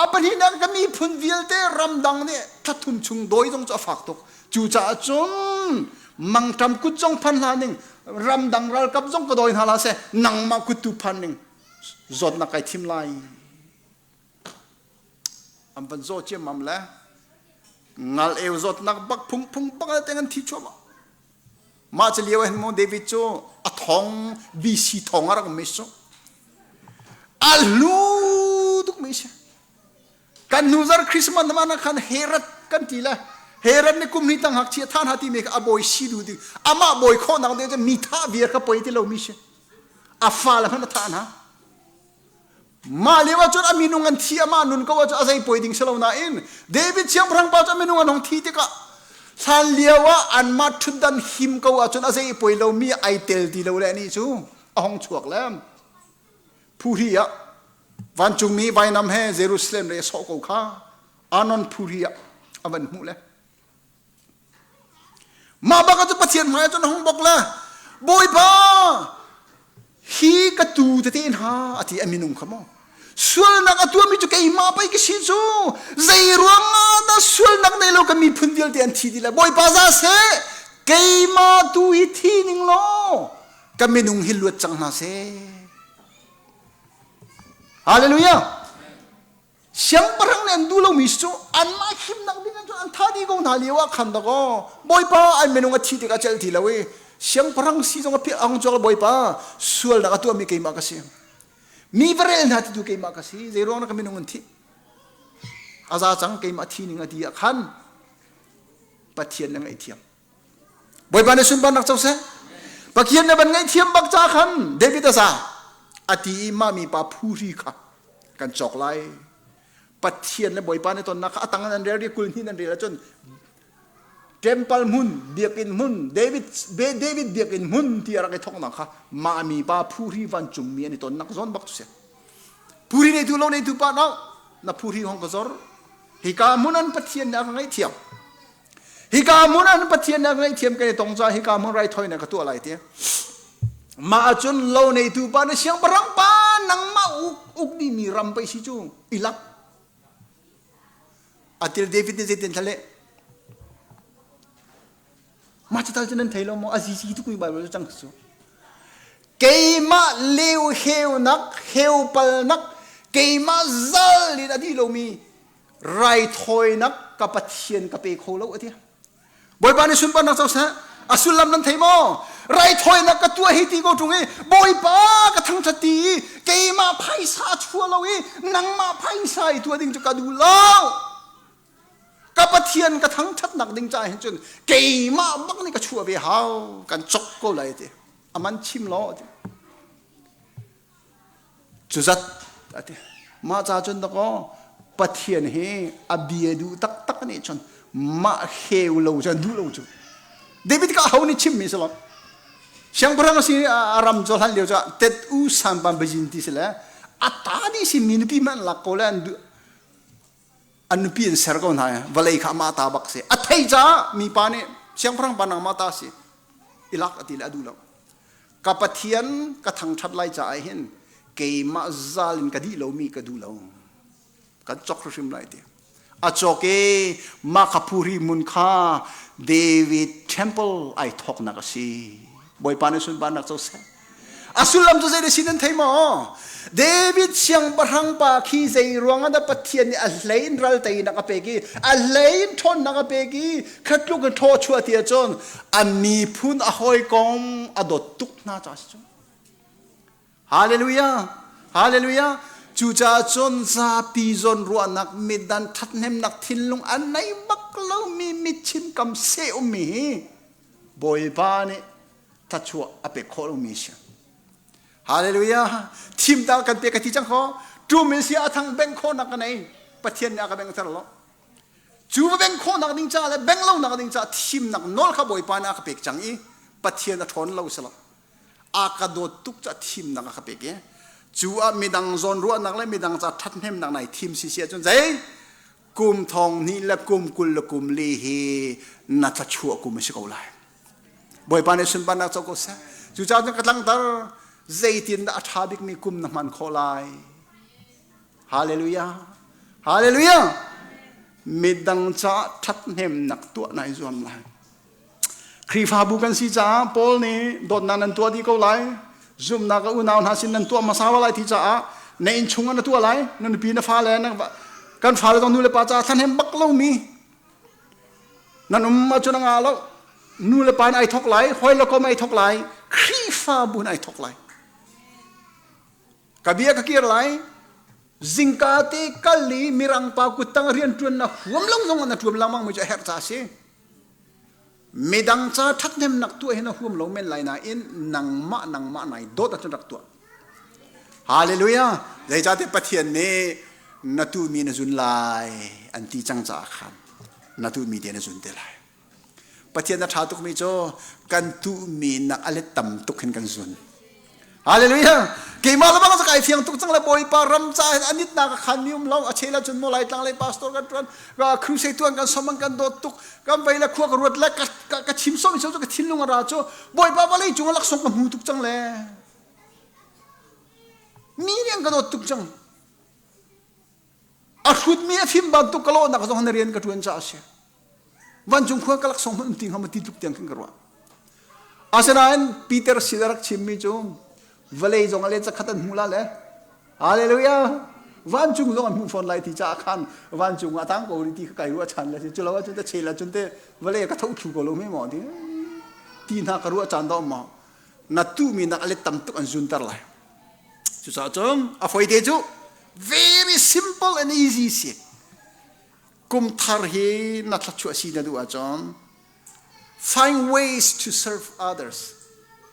A pahnihnak ka miphun vialte ramdang nih thla thum chung dawi zong cu a fak tuk. Cucaah cun mangṭam kut zong phan hlah ning ramdang ralkap zong ka dawi hna hlah seh nangmah kut tu phan ning zawtnak kai thim lai. An van zaw ciammam le ngal eu zawtnak bak phungphung bak le teng an thi chuahmah. Mah cu lio ah hin mu David cu a thong BC thong a rak um mi cu. A hlu tuk mi si. Kan hnu zar Christmas na khan Herod kan ti le Herod nih kum hnih tang ngakchia than ha ti mi kha a bawi si du ding amah bawi khawhnak ding cu mi thah viar kha poi ti lo mi si. A fa le hmanh a thah hna. Mah lio ahcun a minung an thi amah nun ko ahcun a zei poi ding si lo nain David siangpahrang pa cu a minung an hung thi tikah hlan lio ah anmah ṭhutdan him ko ahcun a zei poi lomi ai tel ti lo le anih cu a hung chuak le phuhri ah vancungmi vainam he Jerusalem lei a sawh ko kha Anon phuhri ah a van hmuh le Mah bak cu Pathian hmai cun a hung bok le Bawipa hi ka tu tete hna a ti a minung kha maw sualnak a tuahmi cu keimah pei ka si cu zei ruangah dah sualnak nei lo ka miphun vialte an thi dih le Bawipa za seh keimah tu hi thi ning law ka minung hi luat cang hna seh Hallelujah Siangpahrang nih an duh lomi cu anmah himnak ding cun an thah dih ko hna lio ah khan dakaw Bawipa an minung a thih tikah celh ti lo i siangpahrang si zong a philh a hung chuak Bawipa sualnak a tuahmi keimah ka si. Mi va rel hna ti tu keimah ka si. Zei ruang na ka minung an thih? A za cang keimah thi ning a ti ah khan Pathian na ngaihthiam. Bawipa nih sunparnak co seh. Pathian na van ngaihthiam bak ca khan David a za. A ti i mah mipa phuhri kha kan cawk lai. Pathian le Bawipa nih tonnak kha a tang an rel ri kul hnih nan rel ahcun temple hmun biakinn hmun David David biakinn hmun ti a rak i thawknak kha mah mipa phuhri vancungmi an i tonnak zawn bak cu si. Phuhri neitu lo neitu pa no na phuhri hong ka zor. Hika hmun an Pathian nih a ka ngaihthiam. Hika hmun an Pathian nih a ka ngaihthiam kan i tong caah hika hmun raithawinak ka tuah lai ti. Mah ahcun lo neitu pa na siangpahrang pa nangmah uk uk dimi ram pei si cu i lak. Atil David nih zeitin thla leh? Mah cu tal cu nan thei lo maw? A zizi tuk mi Bible cu cang cu. Keimah leu heunak, heupalnak, keimah zal in a dih lomi raithawinak ka Pathian ka pe kho lo a ti. Bawipa nih sunparnak co seh. A sullam nan thei maw? Raithawinak ka tuah hi ti ko ṭung i Bawipa ka thangṭhat ti i keimah phaisa chua lo i nangmah phaisa i tuah ding cu ka duh lo. Ka Pathian ka thangṭhatnak ding caah hin cun keimah bak nih ka chuah ve hau kan cok ko lai ti. Aman chim law ti. Cu zat a ti. Mah ca cun dakaw Pathian hi a bia duh taktak nih cun mah heu lo cun duh lo cu. David ka ho nih chimmi si lo. Siangpahrang a si a ram cu hlan lio cu tet u sanpan bajin ti si le a ta dih si mi nupi hmanh lak ko le an duh an nupi an ser ko hna vawlei kha amah ta bak si a thei caah mipa nih siangpahrang pa nangmah ta si i lak a ti le a duh lo. Ka Pathian ka thangṭhat lai caah hin keimah zal in ka dih lomi ka duh lo. Kan cawk hrimhrim lai ti. A cawk i mah kha phuri mun kha David temple ai thawknak a si. Bawipa nih sunparnak co seh. A sullam cu zei dah si nan thei maw? David siangpahrang pa khi zei ruang ah dah Pathian nih a hlei in ral teinak a pek i a hlei in ṭhawnnak a pek i khatluk in thaw chuah ti ahcun a miphun a hawikom a dawt tuk hna caah si cu. Hallelujah! Hallelujah! Cucaah cun zapi zawn ruahnak midan ṭhathnemnak thinlung a nei bak lomi mitchin kam seh ummi hi Bawipa nih thachuah a pek khawh lomi si. Hallelujah. Thim ta kan pe ka ti cang kho. Tu min si a thang beng kho nak ka nei. Pathian nih a ka beng ter lo. Cu va beng kho nak ding ca le beng lo nak ding ca thim nak nawl kha Bawipa nih a ka pek cang i Pathian a ṭhawn lo si lo. A ka dawt tuk ca thim nak a ka pek i cu ah midang zawn ruahnak le midang ca ṭhathnemnak nai thim si si ahcun zei kum thong hnih le kum 20 le kum li hi na thlachuah kum a si ko lai. Bawipa nih sunparnak co ko seh. Cucaah cun ka tlangtar zeitin dah a ṭha bikmi kum na hman khawh lai. Hallelujah. Hallelujah. Midang caah ṭhathnemnak tuah nai zuam lai. Khrihfabu kan si caah Paul nih dawtnak nan tuah dih ko lai. Zumhnak a unau hna sin nan tuah hmasa lai ti caah na innchung ah na tuah lai. Na nupi na fale na kan fale zong nu le pa caah thahnem bak lomi Nan um ahcun a ngah lo. Nu le pa in ai thawk lai, hawi le kom ai thawk lai, Khrihfabu in ai thawk lai. Ka bia ka kir lai. Zingka te kal i mirang pa kuttang rian ṭuan na huam lo zong na ṭuan lengmang mi cu a herh ca a si. Midang ca ṭhathnemnak tuah hi na huam lo men lai nain nangmah nangmah nai dawt ahcun rak tuah. Hallelujah! Zeicahtiah Pathian nih na tuhmi na zun lai an ti cang caah khan na tuhmi te na zun te lai. Pathian a ṭha tukmi cu kan tuhmi nak a let tam tuk hin kan zun. Hallelujah! Keimah le bang kai fiang tuk cang le Bawipa ram ca hin anit nak a khan mi um lo a chel ahcun maw lai tlang lei pastor kan ṭuan crusade tuan kan som an kan dawt tuk kan vei le khua ka ruat le ka chim som cu ka thinlung a ra cu Bawipa vawlei cung laksawng ka hmu tuk cang le mi nih an ka dawt tuk cang a hrutmi a fim bantuk ka lawhnak zong na rian ka ṭuan caah a si vancung khua ka laksawng hmanh um ti hnga ma ti tluk tiang khin ka ruah asinain Peter sin a rak chimmi cu vawlei zong a le zakhat an hmu la le hallelujah vancung zong an hmuh fawn lai ti caah khan vancung ah tang ko ti ka kai ruah chan le si cu lo ahcun te chel ahcun te vawlei ka tho thlu ko lo mi maw ti ti hna ka ruah caan dah maw na tuhmi nak a let tam tuk an zunter lai. Cucaah cun a foi te cu very simple and easy si. Kum thar hi na thluachuah si na duh ahcun find ways to serve others.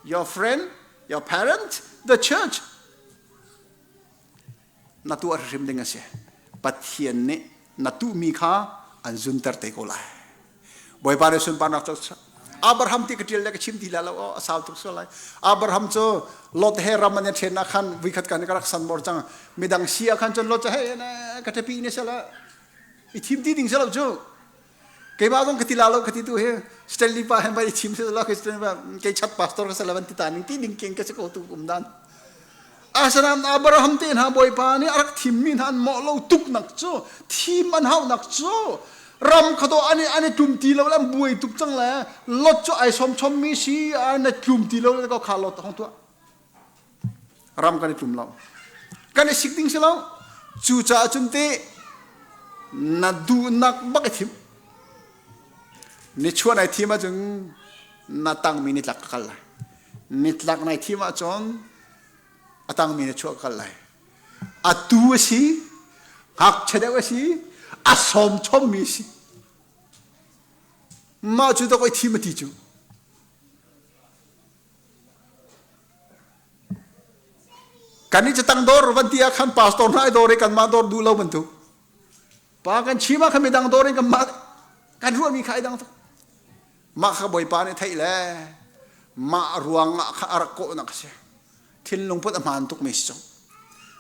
Your friend, your parent, the church. Na tuah hrim ding a si. Pathian nih na tuhmi kha an zunter te ko lai. Bawipa nih sunparnak cu Abraham ti ka ṭial le ka chim ti la lo a sau tuk sual lai. Abraham cu Lot he ram an i ṭhen ah khan vuikhat kan ka rak san bor cang. Midang si ah khan cun Lot cu hei ka ṭapi ne sela i thim ti ding selo cu. Keimah zong ka ti la lo ka ti tu hi Stanley pa he bai i thim sela ke Stanley pa kei chat pastor ka sela ban ti ta ning ti ding king ka si ko tu um dan. Asinain Abraham te hna Bawipa nih a rak thimmi hna an mawh lo tuk nak cu thim an hauh nak cu ram kha to an an i tlum ti lo le an buai tuk cang le Lot cu ai som chommi si an i tlum ti lo le ko kha Lot hong tuah ram kan i tlum lo kan i sik ding si lo cucaah cun te na duhnak bak i thim nichuah nai thim ahcun na tangmi nitlak ka kal lai nitlak nai thim ahcun a tangmi na chuah kal lai a tu a si ngakchia deuh a si a sawm chommi a si mah cu dok i thim a ti cu kan i catang dawr van ti ah khan pastor hna i dawr i kanmah dawr duh lo bantuk Pa kan chim ah khan midang dawr in kan mah kan ruahmi kha ai dang tuk. Mah kha Bawipa nih theih le mah ruang ah kha a rak kawhnak a si. Thinlung put a hmaan tukmi si cu.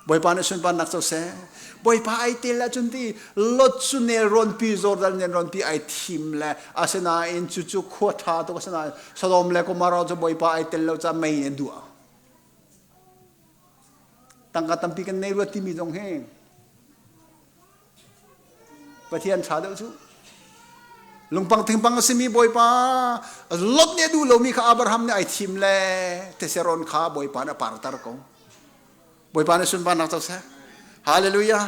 Bawipa nih sunparnak co seh. Bawipa ai tel ahcun ti Lot cu nelrawnpi Jordan nelrawnpi ai thim le asinain cucu khua ṭha tuk asinain Sodom le Gomorrah cu Bawipa ai tel lo caah mei in a duah. Tangka tampi kan nei rua timi zong hi Pathian ṭha deuh cu. Lungpang thingpang a simi Bawipa Lot nih a duh lomi kha Abraham nih ai thim le Theseron kha Bawipa nih a parter ko. Bawipa nih sunparnak co seh. Hallelujah.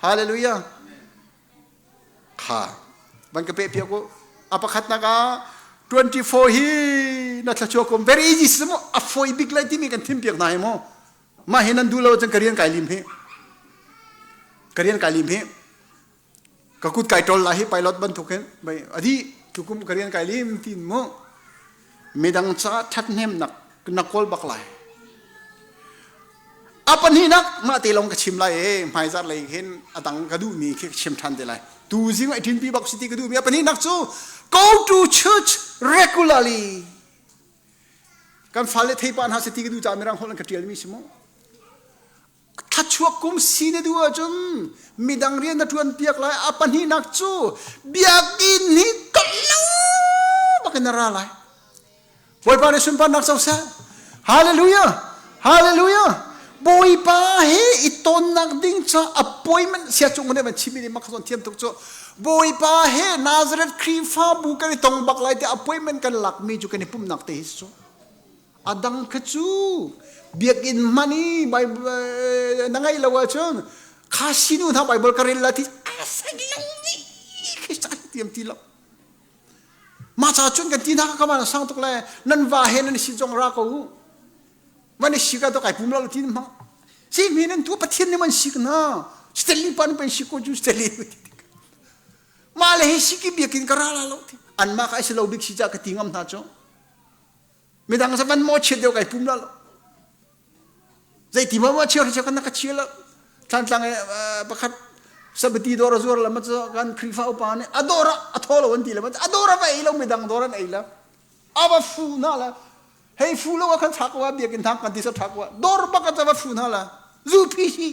Hallelujah. Kha van ka pe piak u. A pakhatnak ah 24 hi na thluachuah kum very easy si mu a foi bik lai timi kan thim piak hna hi mu. Mah hi nan duh lo cun ka rian kai lim hi. Ka rian kai lim hi. Ka kut kai ṭol la hi pilot bantuk hin bai adi tukum ka rian kai lim tin mu. Midang ca ṭhathnemnak na kawl bak lai. A pahnihnak mah te lawng ka chim lai e hmaizarh lei hin a dang ka duhmi khi ka chim ṭhan te lai. Tu zing ai ṭinpi bak si ti ka duhmi a pahnihnak cu go to church regularly. Kan fale theipa hna si ti ka duh caah mirang holh an ka ṭialmi si mu. Thlachuak kum si na duh ahcun midang rian na ṭuan piak lai. A pahnihnak cu biakinn hi lo bakin na ra lai. Bawipa nih sunparnak co seh. Hallelujah! Hallelujah! Bawipa he i tonnak ding ca appointment sia cung nih van chimmi nih mak zawn thiam tuk cu Bawipa he Nazareth Khrihfabu kan i tong bak lai ti appointment kan lakmi cu kan i pumhnak te hi cu a dang kha cu biakinn hman i Bible na ngeih lo ahcun kha sinu hna Bible ka rel la ti a ni khi tiam ti lo Mah ca cun kan ti hna ka man sang tuk le nan va he nan si zong ra ko u. Man si ka to kai pum lo ti ma. Si mi nan tu pathian nih man sik na. Stanley pan pen si ko ju Stanley. Ma le he siki biakin ka ra la lo ti. An ma ka si lo bik si ca ka ti ngam hna cu. Midang sa van mo chiat deuh kai pum la lo. Zeiti ma ma chia chia kan ka chia lo. Thlantlang pakhat sabati dawr a zuar la ma kan Khrihfa upa nih a dawr a thaw lo an ti le ma a dawr a va ei lo midang dawr an ei lo. Ava fu na la. Hei fu lo kan thak wa biakin thang kan ti sa thak wa dawr bak a va fu na la. Zu phi hi.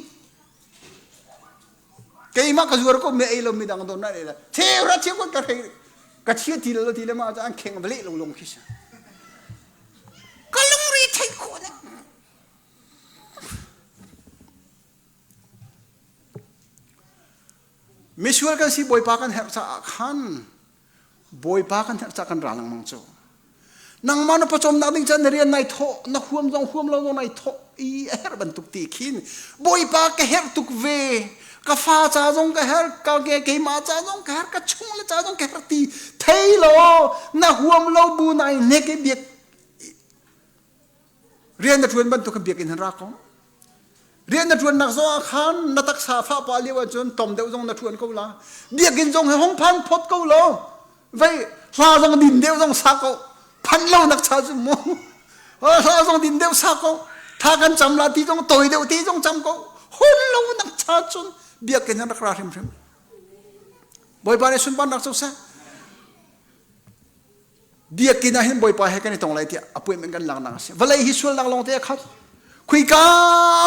Keimah ka zuar ko me ei lo midang dawr na ei la. Theu ra theu ka ka ka chia ti lo ti le ma an kheng va le lo long khi sa. Ka lungri theih khawh ne. Misual kan si Bawipa kan herh caah khan Bawipa kan herh caah kan ra lengmang cu. Nangmah na pawcawmnak ding caan na rian nai thawh na huam zong huam lo zong nai thawh i a herh bantuk ti khin Bawipa ka herh tuk ve ka fa ca zong ka herh ka ke keimah ca zong ka herh ka chung le ca zong ka herh ti thei law na huam lo bu nai hnek i biak rian na ṭuan bantuk kan biakinn han ra ko. Rian na ṭuannak zong ah khan na taksa fah pah lio ahcun tom deuh zong na ṭuan ko la. Biakinn zong hi hong phan phot ko lo. Vei hla zong din deuh zong sa ko. Phan lo nak cha cu mu. Hla zong din deuh sa ko. Tha kan cam la ti zong toi deuh ti zong cam ko. Hun lo nak cha cun biakinn an rak ra hrimhrim. Bawipa nih sunparnak co seh. Biakinn ah hin Bawipa he kan i tong lai tiah appointment kan laknak a si. Vawlei hi sualnak lawng te a khat. Khuika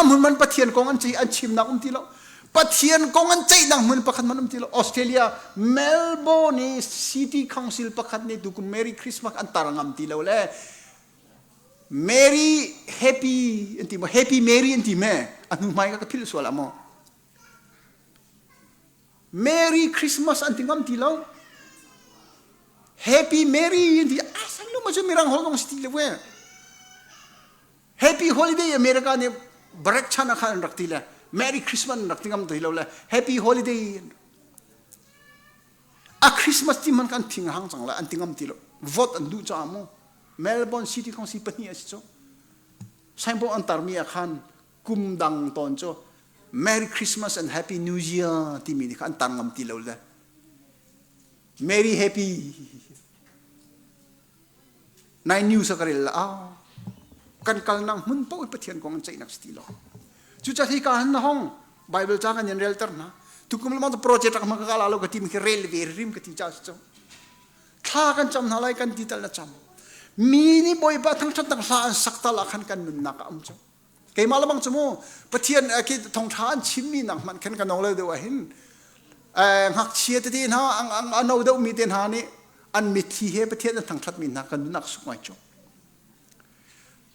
hmun man Pathian kong an ceih an chimnak um ti lo. Pathian kong an ceihnak hmun pakhat man um ti lo. Australia Melbourne i City Council pakhat nih tukum Merry Christmas an tar ngam ti lo le Merry Happy an ti maw Happy Merry an ti me a hnu hmai ka ka philh sual ah maw Merry Christmas an ti ngam ti lo. Happy Merry an ti a sang lo ma cu mirang holh zong si ti lo e. Happy Holiday America nih break chan ah khan an rak ti le Merry Christmas an rak ti ngam ti lo le Happy Holiday a Christmas ti man kan thing hang cang la an ti ngam ti lo vote an duh caah mu Melbourne City Council pahnih a si cu signboard an tarmi ah khan kum dang tawn cu Merry Christmas and Happy New Year timi nih kha an tar ngam ti lo le Merry Happy Nai news a ka rel la kan kalnak hmun paoh Pathian kong an ceihnak si ti lo cucaah hi ka han na hong Bible ca kan in relter hna tukum lamang project rak ma ka la lo ka ti mi khi rel ve rim ka ti cha si cu thla kan cam hna lai kan ti tal na cam mi nih Bawipa thangṭhatnak hla an sak tal ah khan kan nunnak a um cu Keimah lamang cu mu Pathian khi thawngṭha an chimmi nak hmanh khan ka no lo deuh ahhin ngakchia tete hna a no deuhmi te hna nih an mitthli he Pathian an thangṭhatmi hna kan nunnak suk ngai cu.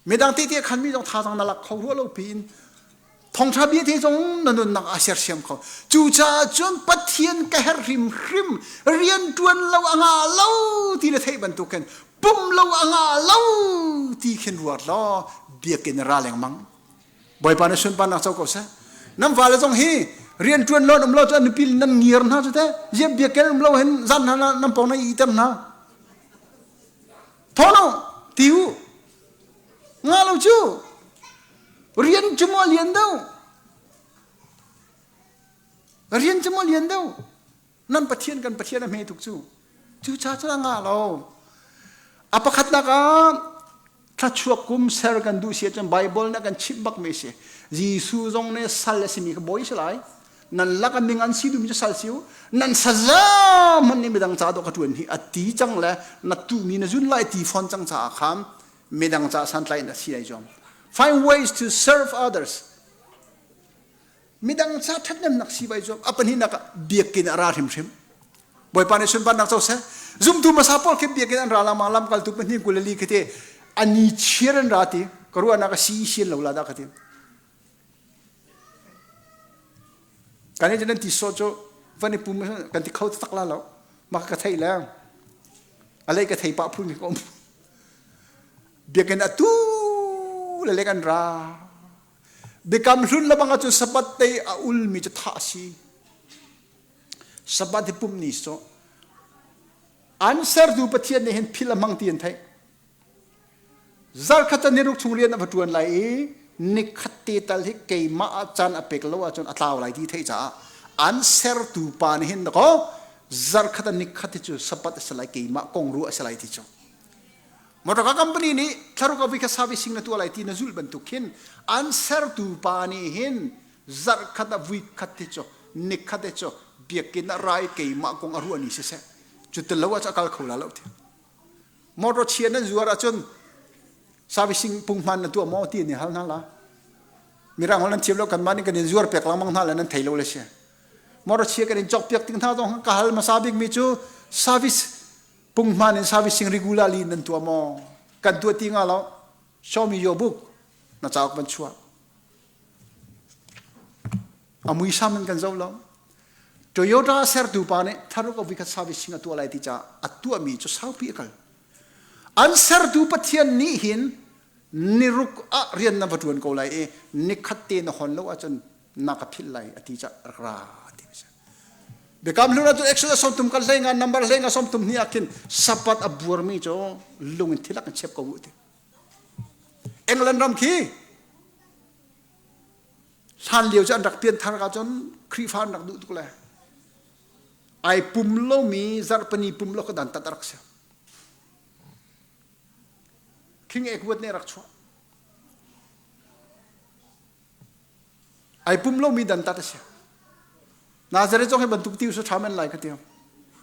Midang tete khan mi zong thazaang na lak kho rua lo piin thawngṭha bia te zong na nunnak a sersiam kho. Cucaah cun Pathian ka herh hrimhrim rian ṭuan lo a ngah lo ti na theih bantuk khin pum lo a ngah lo ti khin ruat law biakinn ra lengmang bawipa nih sunparnak co ko seh nan fale zong hi rian ṭuan lo um lo cu an nupi nan ngiar hna cu te ziap biakinn um lo hin zan hna nan pawng nan iter hna thono ti u nga lo cu rian cu maw lian deuh rian cu maw lian deuh Nan Pathian kan Pathian a hme tuk cu. Cu ca cu a ngah lo. A pakhatnak ah thluachuak kum ser kan duh si ahcun Bible nih a kan chimh bakmi si. Jesuh zong nih sal a simi kha bawi si lai. Nan lak a ming an si duhmi cu sal si u. Nan saza hmanh nih midang ca dawh ka ṭuan hi a ti cang le na tuhmi na zun lai ti fawn cang caah khan midang ca santlai in a si ai zuam. Find ways to serve others. Midang ca ṭhathnemnak si vai zuam. A pahnihnak ah biakinn a ra hrimhrim. Bawipa nih sunparnak co seh. Zumtu hmasa pawl khi biakinn an ra lengmang lamkaltu pahnih 24 khi te ani chiar an ra ti ka ruahnak a si sian lo la dah ka ti. Kan i nan ti so cu van i pum kan ti kho tak la lo. Maka ka thei le a lei ka thei pah phun mi ka um. Biakinn atu le lek an ra. Biakam hlun lebang ahcun Sabbath day a ulmi cu thah a si. Sabbath hi pumh ni cu an sertu Pathian nih hin phil a hmang ti an theih. Zarkhat ah niruk chung rian a va ṭuan lai i nikhat te tal hi keimah ah caan a pek lo ahcun a tlau lai ti theih caah an sertu pa nih hin dakaw zarkhat ah nikhat hi cu Sabbath a si lai keimah kong ruah a si lai ti cu. Motor company nih thlaruk a vui kha servicing na tuah lai ti na zulh bantuk khin an sertu pa nih hin zarh khat a vui khat hi cu nikhat hi cu biakinn ah rai keimah kong a ruah ni siseh cu tel lo ah cu a kal kho la lo ti motor chia nan zuar ahcun servicing punghman na tuah maw ti ni hal hna la mirang hol nan thiam lo kan mah nih kan in zuar pek lengmang hna le nan thei lo le si motor chia kan in cawk piak ting hna zong ka hal hmasa bik mi cu service Punghman in servicing regularly nan tuah maw? Kan tuah ti nga lo. Show me your book. Na cauk van chuah. A muisam in kan zoh lo. Toyota sertu pa nih tharuk a vikhat servicing a tuah lai ti caah a tuahmi cu saupi a kal. An sertu Pathian nih hin niruk ah rian na va ṭuan ko lai i nikhat te na hon lo ahcun na ka philh lai a ti caah rak ra ti a si. Biakam hlun ahcun Exodus sawmthum kan hlei nga number hlei nga sawmthum hnih ah khin sapat a buarmi cu lung in thilak in chep ko u ti. England ram khi Hlan lio cu an rak pianthar ka cun Khrihfa an rak duh tuk le ai pum lomi zarhpini pum lo ka dantat a rak si. King Edward nih a rak chuah. Ai pum lomi dantat a si. Nazareth zong hi bantuk ti su ṭha men lai ka ti.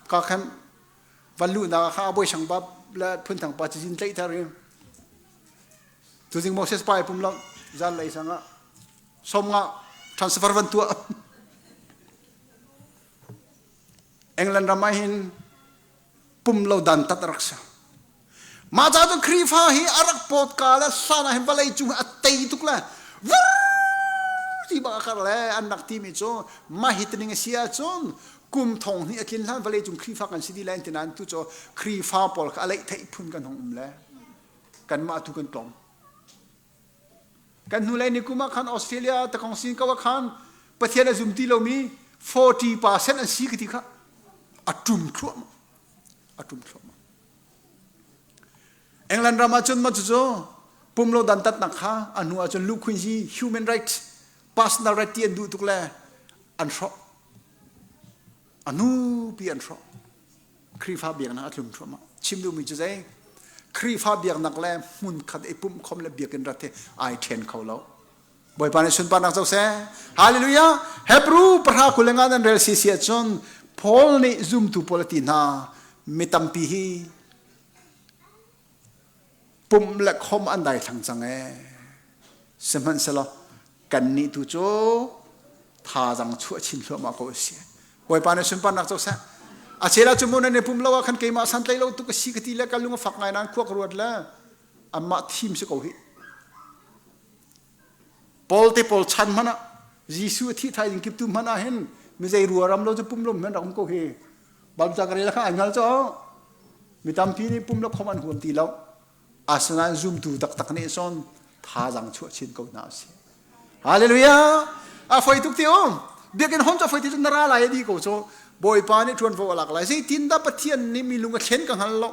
Ka khan van luhnak ah kha a bawi sang pa le phunthang pa cizin tlaih thar i tuzing Moses pa ai pum lo zan lei sang ah som nga transfer van tuah. England ram ah hin pum lo dantat a rak si. Mah ca cu Khrihfa hi a rak pawt ka le hlan ah hin vawlei cung a tei tuk le ti bak a kar le an rak timi cu mah hi tining a si ahcun kum thong hnih a tlin hlan vawlei cung Khrihfa kan si dih lai ti nain tu cu Khrihfa pawl kha a leih theih phun kan hung um le kanmah tu kan tlawm. Kan hnulei ni kum ah khan Australia takong sin ko ah khan Pathian a zum ti lomi 40% an si ka ti kha a ṭum thluahmah. A ṭum thluahmah. England ram ah cun ma cucu pumlo dantatnak kha a hnu ah cun lukhunzi human rights personal right ti an duh tuk le an hrawh. A hnu pi an hrawh. Khrihfa biaknak a tlum thluahmah. Chim duhmi cu zei? Khrihfa biaknak le hmunkhat i pumh khom le biakinn rat hi ai ṭhen kho lo. Bawipa nih sunparnak co seh. Hallelujah! Hebrew pahra 25 nan rel si si ahcun Paul nih zumtu pawl a ti hna mi tampi hi pumh le khom an daithlang cang ee. Sihmanhsehlaw kannih tu cu thazaang chuah chin thluahmah ko a si. Bawipa nih sunparnak co seh. A chel ah cu mu nan i pum lo ah khan keimah santlai lo tuk a si ka ti le ka lung a fak ngai nain khua ka ruat le anmah thim si ko hih. Paul te pawl chan hmanh ah Jesuh a thih thaizing kiptu hmanh ah hin mizei rua ram lo cu pum lo hmanh rak um ko hi. Bamca ka rel kha ai hngal cu. Mi tampi nih pum le khom an huam ti lo. Asinain zumtu taktak nih cun thazaang chuah chin ko hna usih. Hallelujah! A foi tuk ti um. Biakinn hon cu a foi ti cu na ra lai a di ko cu. Bawipa nih ṭuanvo a lak lai. Zeitindah Pathian nih mi lung a thlen ka hngal lo.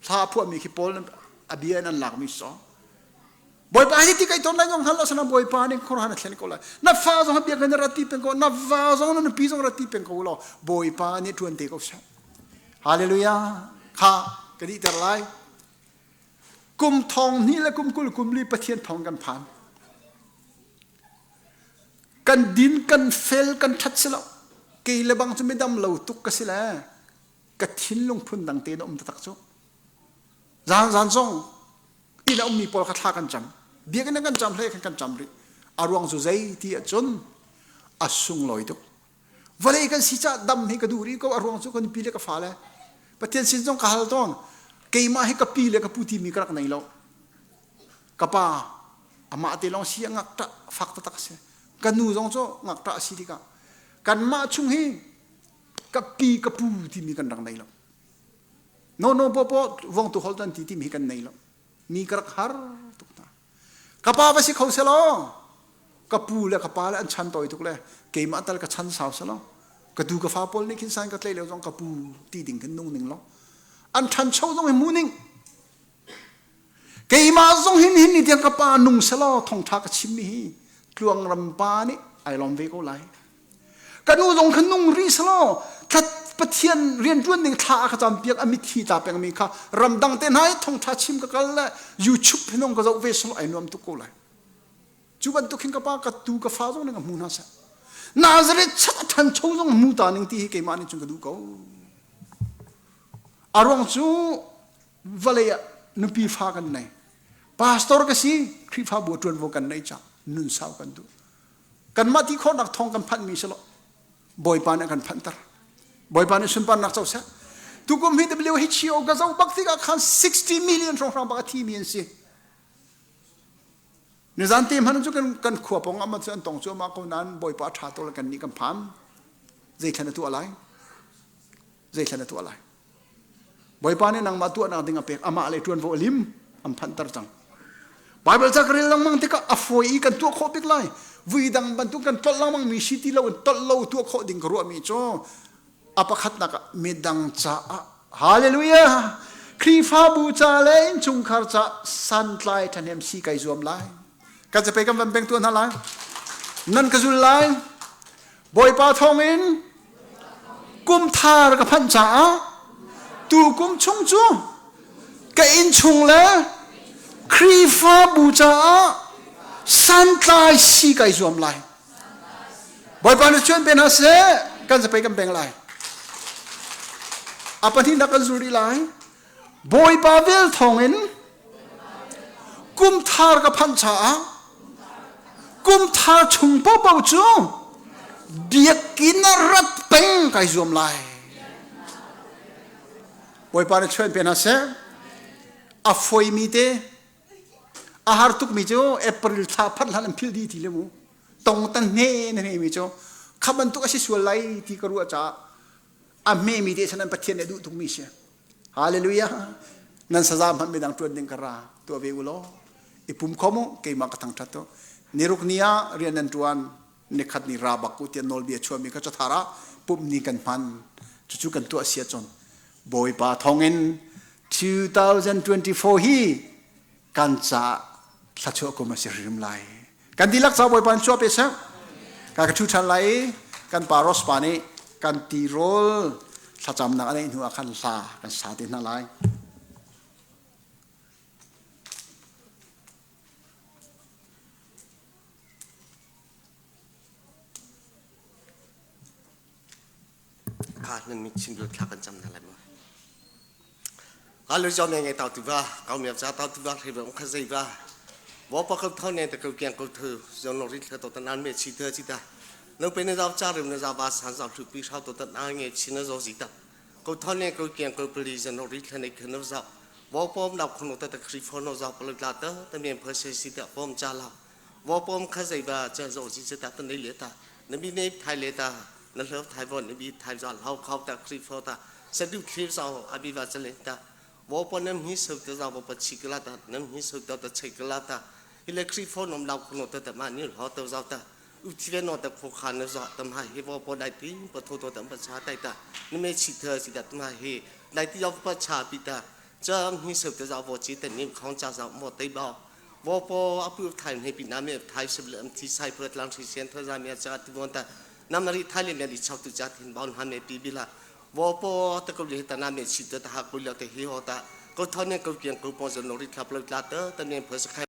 Hla a phuahmi khi Paul a bia in an lakmi si. Bawipa hi ti kai ton lai zong hngal lo sana Bawipa nih khuaruahhar a thlen ko lai. Na fa zong biakinn na rat ti peng ko, na va zong na nupi zong rat ti peng ko law Bawipa nih ṭuan te ko seh. Hallelujah. Kha ka dihter lai. Kum thong hnih le kum 20 kum li Pathian thong kan phan. Kan din, kan fel, kan ṭhat si lo. Kei le bang cu midam lo tuk ka si le ka thinlung phun dang tein a um taktak cu. Zan zan zong inn a ummi pawl kha thla kan cam. Biakinn kan cam hlei khan kan cam rih. A ruang cu zei ti ahcun a sunglawi tuk. Vawlei kan si caah dam hi ka duh rih ko a ruang cu ka nupi le ka fale Pathian sin zong ka hal tawn keimah hi ka pi le ka pu timi ka rak nei lo ka pa amah te lawng si a ngakṭah fak taktak a si ka nu zong cu ngakṭah a si tikah kanmah chung hi ka pi ka pu timi kan rak nei lo no no po po vong tu hol tan ti timi hi kan nei lo mi ka rak har tuk hna Ka pa va si kho selaw ka pu le ka pa le an chan tawi tuk le keimah tal ka chan sau selaw ka tu ka fa pawl nih khin san ka tlei lio zong ka pu ti ding khin nung ning law an ṭhancho zong hi mu ning keimah zong hin hin ni tiang ka pa nung selaw thongṭha ka chimmi hi tluang ram pa nih ai lawm ve ko lai Ka nu zong kha nung rih selaw Pathian rianṭuan ding thla a ka campiak a mitthli tla pengmi kha ramdang te hna i thongṭha chim ka kal le YouTube hin ka zoh ve selaw ai nuam tuk ko lai. Cu bantuk hin ka pa ka tu ka fa zong ning a hmu hna seh. Nazareth chat a ṭhancho zong hmu ta ning ti hi keimah nih cun ka duh ko. A ruang cu vawlei ah nupi fa kan nei. Pastor ka si, Khrihfabu ṭuanvo kan nei cang, nun sau kan duh. Kanmah ti khawhnak thawng kan phanhmi si lo. Bawipa nih a kan phanhter. Bawipa nih sunparnak co seh. Tukum hi WHO ka zoh bak tikah khan 60 million hrawnghrang bak a thimi an si. Nizan te hmanh cu kan kan khua pawng ah cu an tong cu ama ko nain Bawipa a ṭha to le kan nih kan phan. Zeithlan a tuah lai? Zeithlan a tuah lai? Bawipa nih nangmah tuahnak ding a pek amah le ṭuanvo a lim an phanhter cang. Bible ca ka rel lengmang tikah a fawi i kan tuah khawh bik lai. Vui dang bantuk kan tlolh lengmang mi si ti lo in tolh lo tuah khawh ding ka ruahmi cu a pakhatnak ah midang caah hallelujah Khrihfabu ca le innchungkhar ca santlai ṭhahnem si kai zuam lai. Kan capei kan van peng tuah hna lai. Nan ka zul lai. Bawipa thawngin kum thar ka phanh caah tu kum chung cu ka innchung le Khrihfabu caah santlai si kai zuam lai. Bawipa nih chuan pe hna seh kan zapei kan peng lai. A pahnihnak kan zul rih lai. Bawipa vel thawngin kum thar ka phanh caah kum thar chung paohpaoh cu biakinn ah rat peng kai zuam lai. Bawipa nih chuan pe hna seh. A foimi te a har tukmi cu April thla phanh hlan an philh dih ti le mu. Tong tan hne na hne mi cu kha bantuk a si sual lai ti ka ruah caah a hmemi te chan an Pathian nih a duh tukmi si. Hallelujah. Nan saza hmanh midang ṭuan ding ka ra tuah ve u law i pum kho mu keimah ka thangṭhat tu. Niruk ni ah rian nan ṭuan nikhat ni ra bak u tiah nawlbia chuahmi kha cathar ah pumh ni kan hman. Cucu kan tuah sia cun Bawipa thawngin 2024 hi kan caah thluachuah kum a si hrim lai. Kan dihlak ca Bawipa in chuah pe seh. Ka ka ṭhu ṭhan lai i kan pa Ross pa nih kan tirawl thlacamnak a neih hnu ah khan hla kan sa te hna lai. Kha nan mi chim thla kan cam hna lai mu. Ka lu jo me ngai tau tu va kau me cha tau tu va hri ba kha zai va bo pa ko thon ne ta ko kyang ko thu zo no ri thla to tan an me chi the chi ta no pe ne zau cha rim ne za ba san zau thu pi shau to tan a nge chi na zo zi ta ko thon ne ko kyang ko pli zo no ri thla ne kha no zau bo pom dau khono ta ta khri pho no zau pa la ta ta me pha se si ta pom cha la bo pom kha zai ba cha zo ji cha ta ta nei le ta na mi ne thai le ta na hlo thai von na bi thai za hlau khau ta khri pho ta sadu thlir zau abi va chale ta wo pon nam hi sau ta zau pa chi kala ta nam hi sau ta ta chei kala ta ile khri pho nom lau khono ta ta ma ni ho ta zau ta u thi ve no ta kho khan na za tam ha hi wo po dai ti pa tho to tam pa cha tai ta ni me chi the si da tam ha hi dai ti yaw pa cha pi ta cha hi sau ta zau wo chi ta nim khong cha zau mo tai ba wo po apu thai ne pi na me thai sib le am thi sai phet lang thi sen tho za me cha ti won ta nam ri thai le me di chau tu cha thin baun ha me pi bi la wo po ta ko le ta na me chi ta ha ko le te hi ho ta ko thon ne ko kiang ko po zon ri thlap lo tla ta ta ne phas khai.